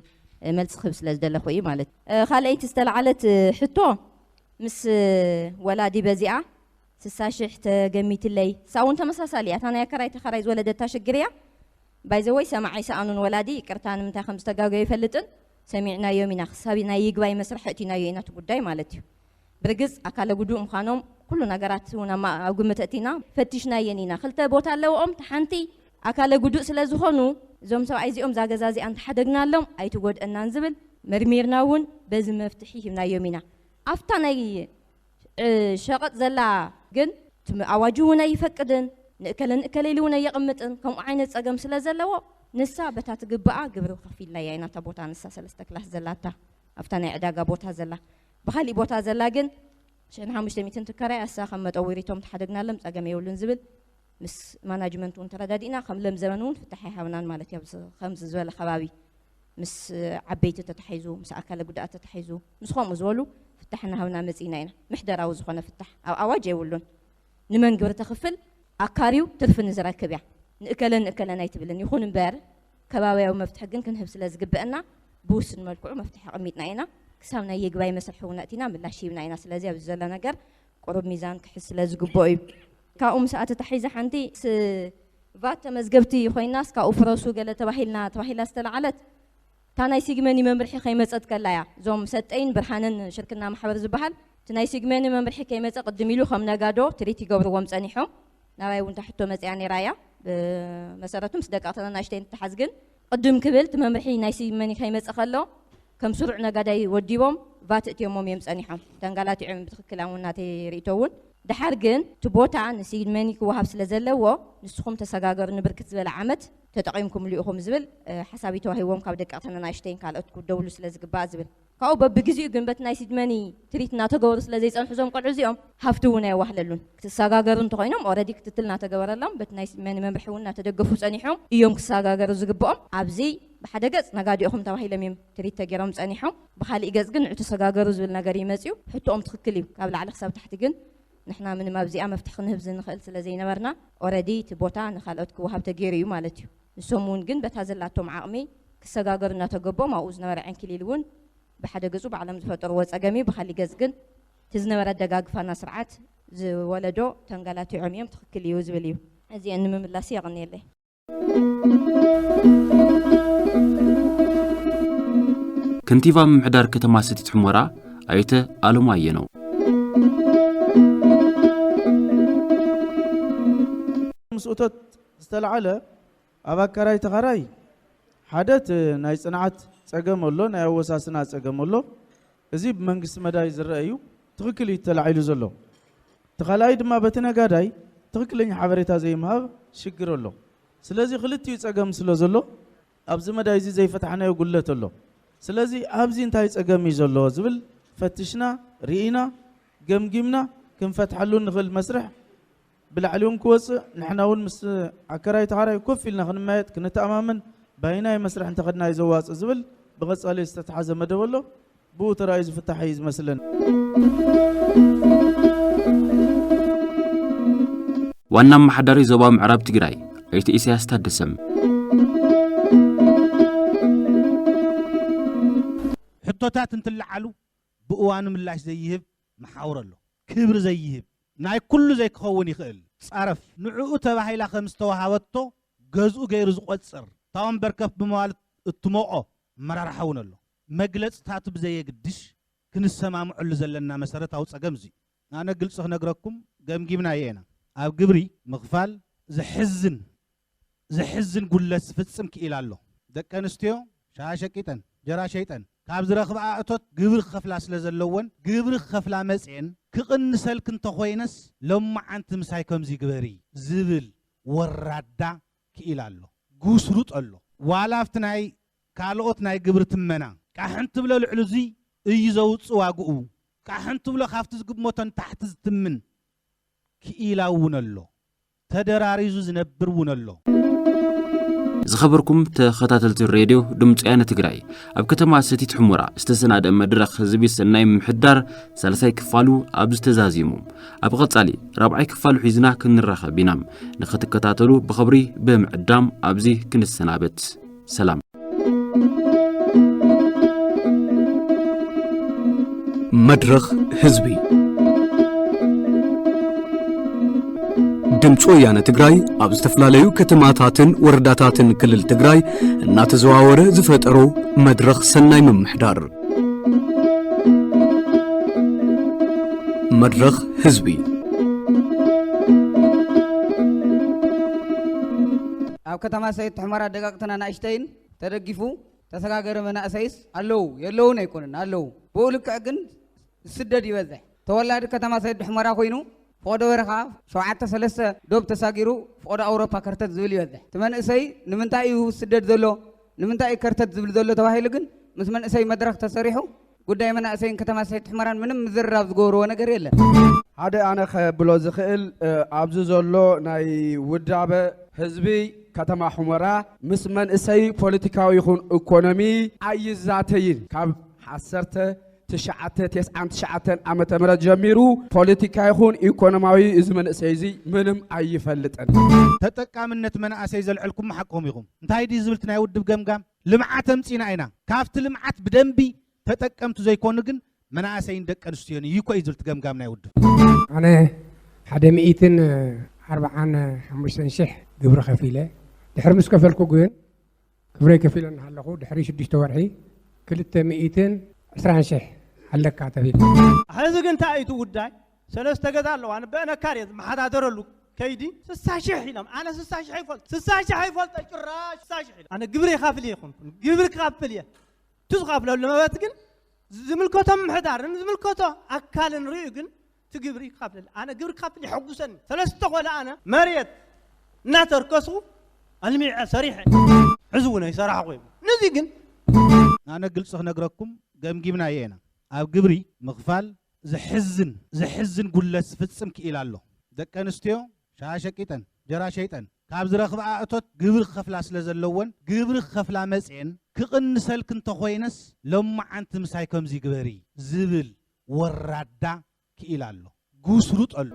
መልሲ ክህብ ስለ ዝደለኹ እዩ ማለት እዩ። ካልኣይቲ ዝተለዓለት ሕቶ ምስ ወላዲ በዚኣ ስሳ ሽሕ ተገሚትለይ። እሳ እውን ተመሳሳሊ እያ። እታ ናይ ኣከራይ ተኸራይ ዝወለደታ ሽግር እያ። ባይዘወይ ሰማዕ ኣይሰኣኑን ወላዲ፣ ይቅርታ ንምንታይ ከም ዝተጋገዩ ይፈልጥን። ሰሚዕናዮም ኢና። ክሳብ ናይ ይግባይ መስርሒ እቲናዮ ኢና እቲ ጉዳይ ማለት እዩ። ብርግጽ ኣካለ ጉዱእ ምዃኖም ኩሉ ነገራት እውን ኣብ ግምት እቲና ፈቲሽናየን ኢና። ክልተ ቦታ ኣለዎም። እቲ ሓንቲ ኣካለ ጉዱእ ስለ ዝኾኑ እዞም ሰብኣይ እዚኦም እዛ ገዛ እዚኣ እንተሓደግናሎም ኣይትጎድአናን ዝብል መርሚርና እውን በዚ መፍትሒ ሂብናዮም ኢና። ኣብታ ናይ ሸቐጥ ዘላ ግን ኣዋጅ እውን ኣይፈቅድን፣ ንእከለ ንእከለ ኢሉ እውን ኣየቕምጥን። ከምኡ ዓይነት ጸገም ስለ ዘለዎ ንሳ በታ ትግብኣ ግብሪ ከፊልናያ ኢና። እታ ቦታ ንሳ ሰለስተ ክላስ ዘላታ ኣብታ ናይ ዕዳጋ ቦታ ዘላ። ብኻሊእ ቦታ ዘላ ግን ሽሕን ሓሙሽተ ሚእትን ትከራይ ኣሳ ከም መጠውሪቶም ተሓደግናሎም ጸገም የብሉን ዝብል ምስ ማናጅመንት እውን ተረዳዲእና ከም ለም ዘበን እውን ፍታሕ ኣይሃብናን ማለት እዩ። ኣብዚ ከምዚ ዝበለ ከባቢ ምስ ዓበይቲ ተታሒዙ ምስ ኣካለ ጉዳኣት ተታሒዙ ምስ ከምኡ ዝበሉ ፍታሕ እናሃብና መፂእና ኢና። ምሕደራዊ ዝኾነ ፍታሕ ኣብ ኣዋጅ የብሉን። ንመን ግብሪ ተኽፍል ኣካርዩ ትርፊ ንዝረክብ እያ። ንእከለን ንእከለን ኣይትብልን። ይኹን እምበር ከባቢያዊ መፍትሒ ግን ክንህብ ስለ ዝግበአና ብውስን መልክዑ መፍትሒ ኣቐሚጥና ኢና። ክሳብ ናይ ይግባይ መስርሒ እውን ኣእቲና ምላሽ ሂብና ኢና። ስለዚ ኣብዚ ዘሎ ነገር ቁሩብ ሚዛን ክሕዝ ስለ ዝግብኦ እዩ። ካብኡ ምስኣ ተታሒዘ ሓንቲ ስ- ቫት ተመዝገብቲ ኮይናስ ካብኡ ፍረሱ ገለ ተባሂልና ተባሂላ ዝተለዓለት እታ ናይ ሲግመኒ መምርሒ ከይመፀት ከላ እያ። እዞም ሰጠይን ብርሃንን ሽርክና ማሕበር ዝበሃል እቲ ናይ ሲግመኒ መምርሒ ከይመፀ ቅድም ኢሉ ከም ነጋዶ ትሪት ይገብርዎም ፀኒሖም። ናባይ እውን ታሕቶ መፅያ ነይራ እያ። ብመሰረቱ ምስ ደቀቕተን ኣናእሽተይ እንትትሓዝ ግን ቅድም ክብል እቲ መምርሒ ናይ ሲግመኒ ከይመፀ ከሎ ከም ስሩዕ ነጋዳይ ወዲቦም ቫት እትዮሞም እዮም ፀኒሖም። ተንጋላቲዖም እዮም ብትኽክል። ኣሁን ናተይ ርእይቶ እውን ድሓር ግን እቲ ቦታ ንሲግመኒ ክወሃብ ስለ ዘለዎ ንስኹም ተሰጋገሩ ንብርክት ዝበለ ዓመት ተጠቒምኩምሉ ኢኹም ዝብል ሓሳብ እዩ ተዋሂቦም ካብ ደቀቕተን ኣናእሽተይን ካልኦት ክውደብሉ ስለ ዝግባእ ዝብል። ካብኡ በብግዜኡ ግን በቲ ናይ ሲድመኒ ትሪት እናተገበሩ ስለ ዘይፀንሑ እዞም ቆልዑ እዚኦም ሃፍቲ እውን ኣየዋህለሉን። ክትሰጋገሩ እንተኾይኖም ኦረዲ ክትትል እናተገበረሎም በቲ ናይ ሲድመኒ መምርሒ እውን እናተደገፉ ፀኒሖም እዮም ክሰጋገሩ ዝግብኦም። ኣብዚ ብሓደ ገፅ ነጋዲኦኹም ተባሂሎም እዮም ትሪት ተገይሮም ፀኒሖም። ብካሊእ ገፅ ግን ንዑ ተሰጋገሩ ዝብል ነገር እዩ መፅዩ። ሕቶኦም ትኽክል እዩ። ካብ ላዕሊ ክሳብ ታሕቲ ግን ንሕና ምንም ኣብዚኣ መፍትሒ ክንህብ ዝንኽእል ስለ ዘይነበርና ኦረዲ እቲ ቦታ ንካልኦት ክወሃብ ተገይሩ እዩ ማለት እዩ። ንሶም እውን ግን በታ ዘላቶም ዓቕሚ ክሰጋገሩ እናተገቦም ኣብኡ ዝነበረ ዕንክሊል እውን ብሓደ ገፁ ባዕሎም ዝፈጠርዎ ፀገም እዩ። ብካሊእ ገፅ ግን እቲ ዝነበረ ኣደጋግፋና ስርዓት ዝወለዶ ተንጋላቲዖም እዮም ትኽክል እዩ ዝብል እዩ። እዚአን ንምምላስ የቐንየለይ። ከንቲባ ምምሕዳር ከተማ ሰቲት ሑመራ ኣይተ ኣለሙ ኣየነው። ምስ እቶት ዝተለዓለ ኣብ ኣካራይ ተኻራይ ሓደ እቲ ናይ ፅንዓት ፀገም ኣሎ፣ ናይ ኣወሳስና ፀገም ኣሎ። እዚ ብመንግስቲ መዳይ ዝረአ እዩ። ትኽክል እዩ ተላዒሉ ዘሎ። እቲ ካልኣይ ድማ በቲ ነጋዳይ ትኽክለኛ ሓበሬታ ዘይምሃብ ሽግር ኣሎ። ስለዚ ክልቲኡ ፀገም ስለ ዘሎ ኣብዚ መዳይ እዚ ዘይፈታሕናዮ ጉድለት ኣሎ። ስለዚ ኣብዚ እንታይ ጸገም እዩ ዘሎ ዝብል ፈትሽና፣ ርኢና፣ ገምጊምና ክንፈትሐሉ ንኽእል መስርሕ ብላዕሊ እውን ክወጽእ፣ ንሕና እውን ምስ ኣከራይ ተኻራይ ኮፍ ኢልና ክንመያየጥ፣ ክንተኣማመን፣ ባይናይ መስርሕ እንተኸድና እዩ ዘዋጽእ ዝብል ብቐጻሊ ዝተተሓዘ መደብ ኣሎ። ብኡ ተራእዩ ዝፍታሕ እዩ ዝመስለኒ። ዋና ኣመሓዳሪ ዞባ ምዕራብ ትግራይ ኣይተ ኢሳያስ ታደሰም ሕቶታት እንትለዓሉ ብእዋኑ ምላሽ ዘይህብ መሓውር ኣሎ። ክብሪ ዘይህብ፣ ናይ ኩሉ ዘይክኸውን ይኽእል ጸረፍ፣ ንዕኡ ተባሂላ ከም ዝተዋሃበቶ ገዝኡ ገይሩ ዝቖጽር፣ እታ ወንበር ከፍ ብምባል እትሞቖ ኣመራርሓ እውን ኣሎ። መግለጽታቱ ብዘየግድሽ ክንሰማምዐሉ ዘለና መሰረታዊ ጸገም እዚ እዩ። ኣነ ግልጺ ክነግረኩም፣ ገምጊምናዮ ኢና። ኣብ ግብሪ ምኽፋል ዘሕዝን ዘሕዝን ጉድለት ዝፍጽም ክኢላ ኣሎ። ደቂ ኣንስትዮ ሻሃ ሸቂጠን፣ ጀራ ሸይጠን፣ ካብ ዝረኽብኣ እቶት ግብሪ ክኸፍላ ስለ ዘለወን፣ ግብሪ ክኸፍላ መጽኤን ክቕንሰልኪ እንተኾይነስ ሎማዓንቲ ምሳይ ከምዚ ግበሪ ዝብል ወራዳ ክኢላ ኣሎ። ጉስሩጥ ኣሎ። ዋላ ኣብቲ ናይ ካልኦት ናይ ግብሪ ትመና ቃሕን ትብሎ ልዕሊ እዙይ እዩ ዘውጽእ ዋግኡ። ቃሕን ትብሎ ካብቲ ዝግመቶ ንታሕቲ ዝትምን ክኢላ እውን ኣሎ። ተደራሪዙ ዝነብር እውን ኣሎ። ዝኸበርኩም ተኸታተልቲ ሬድዮ ድምፂ ወያነ ትግራይ፣ ኣብ ከተማ ሰቲት ሑመራ ዝተሰናደ መድረኽ ህዝቢ ሰናይ ምምሕዳር ሳልሳይ ክፋሉ ኣብዚ ተዛዚሙ። ኣብ ቐፃሊ ራብዓይ ክፋሉ ሒዝና ክንራኸብ ኢና። ንኽትከታተሉ ብኽብሪ ብምዕዳም ኣብዚ ክንሰናበት። ሰላም። መድረኽ ህዝቢ። ድምፂ ወያነ ትግራይ ኣብ ዝተፈላለዩ ከተማታትን ወረዳታትን ክልል ትግራይ እናተዘዋወረ ዝፈጠሮ መድረኽ ሰናይ ምምሕዳር። መድረኽ ህዝቢ። ኣብ ከተማ ሰቲት ሑመራ ደቀቕትን ኣናእሽተይን ተደጊፉ ተሰጋገሪ መናእሰይስ ኣለዉ የለዉን ኣይኮኑን ኣለዉ። ብኡ ልክዕ ግን ዝስደድ ይበዝሕ። ተወላዲ ከተማ ሰቲት ሑመራ ኮይኑ ፍቐዶ በረኻ ሸውዓተ ሰለስተ ዶብ ተሳጊሩ ፍቐዶ ኣውሮፓ ከርተት ዝብል ይበዝሕ። እቲ መንእሰይ ንምንታይ እዩ ዝስደድ ዘሎ ንምንታይ እዩ ከርተት ዝብል ዘሎ ተባሂሉ ግን ምስ መንእሰይ መድረኽ ተሰሪሑ ጉዳይ መናእሰይን ከተማ ሰቲት ሑመራን ምንም ምዝርራብ ዝገብርዎ ነገር የለን። ሓደ ኣነ ከብሎ ዝኽእል ኣብዚ ዘሎ ናይ ውዳበ ህዝቢ ከተማ ሑመራ ምስ መንእሰይ ፖለቲካዊ ይኹን ኢኮኖሚ ኣይዛተይን። ካብ ዓሰርተ ትሽዓተ ተስዓን ትሽዓተን ዓመተ ምህረት ጀሚሩ ፖለቲካ ይኹን ኢኮኖማዊ እዚ መንእሰይ እዚ ምንም ኣይፈልጥን። ተጠቃምነት መናእሰይ ዘልዐልኩም ሓቅኹም ኢኹም። እንታይ ድዩ ዝብል እቲ ናይ ውድብ ገምጋም? ልምዓት ኣምፂና ኢና። ካብቲ ልምዓት ብደንቢ ተጠቀምቲ ዘይኮኑ ግን መናእሰይን ደቂ ኣንስትዮን እዩ እኮ እዩ ዝብል እቲ ገምጋም ናይ ውድብ። ኣነ ሓደ ሚእትን ኣርባዓን ሓሙሽተን ሽሕ ግብሪ ከፊለ ድሕሪ ምስ ከፈልኩ ግን ግብረይ ከፊለ እናሃለኹ ድሕሪ ሽዱሽተ ወርሒ ክልተ ሚእትን ዕስራን ሽሕ ኣለካ ተቢለ። ሕዚ ግን እንታይ እዩ እቲ ጉዳይ? ሰለስተ ገዛ ኣለዋ ንበአነካር እየ ዝመሓዳደረሉ ከይዲ ስሳ ሽሕ ኢሎም ኣነ ስሳ ሽሕ ኣይፈልጥ ስሳ ሽሕ ኣይፈልጠ ጭራሽ ስሳ ሽሕ ኢሎም ኣነ ግብሪ ይኻፍል እየ ይኾንኩ ግብሪ ክኻፍል እየ እቲ ዝኸፍለሉ መበት ግን ዝምልከቶም ምሕዳርን ዝምልከቶ ኣካልን ርእዩ ግን እቲ ግብሪ ይካፍለል ኣነ ግብሪ ክካፍል ይሐጉሰኒ ሰለስተ ቆልዓ ኣነ መሬት እናተርከስኩ ኣልሚዐ ሰሪሐ ሕዚ እውን ኣይሰራሕኹ ይብል ነዚ ግን ኣነ ግልፂ ክነግረኩም ገምጊምናዮ ኢና ኣብ ግብሪ ምኽፋል ዘሕዝን ዘሕዝን ጉድለት ዝፍፅም ክኢላ ኣሎ ደቂ ኣንስትዮ ሻሃ ሸቂጠን ጀራ ሸይጠን ካብ ዝረኽብኣ እቶት ግብሪ ክኸፍላ ስለ ዘለወን ግብሪ ክኸፍላ መፅኤን ክቕንሰልኪ እንተኾይነስ ሎማዓንቲ ምሳይ ከምዚ ግበሪ ዝብል ወራዳ ክኢላ ኣሎ ጉስሩጥ ኣሎ።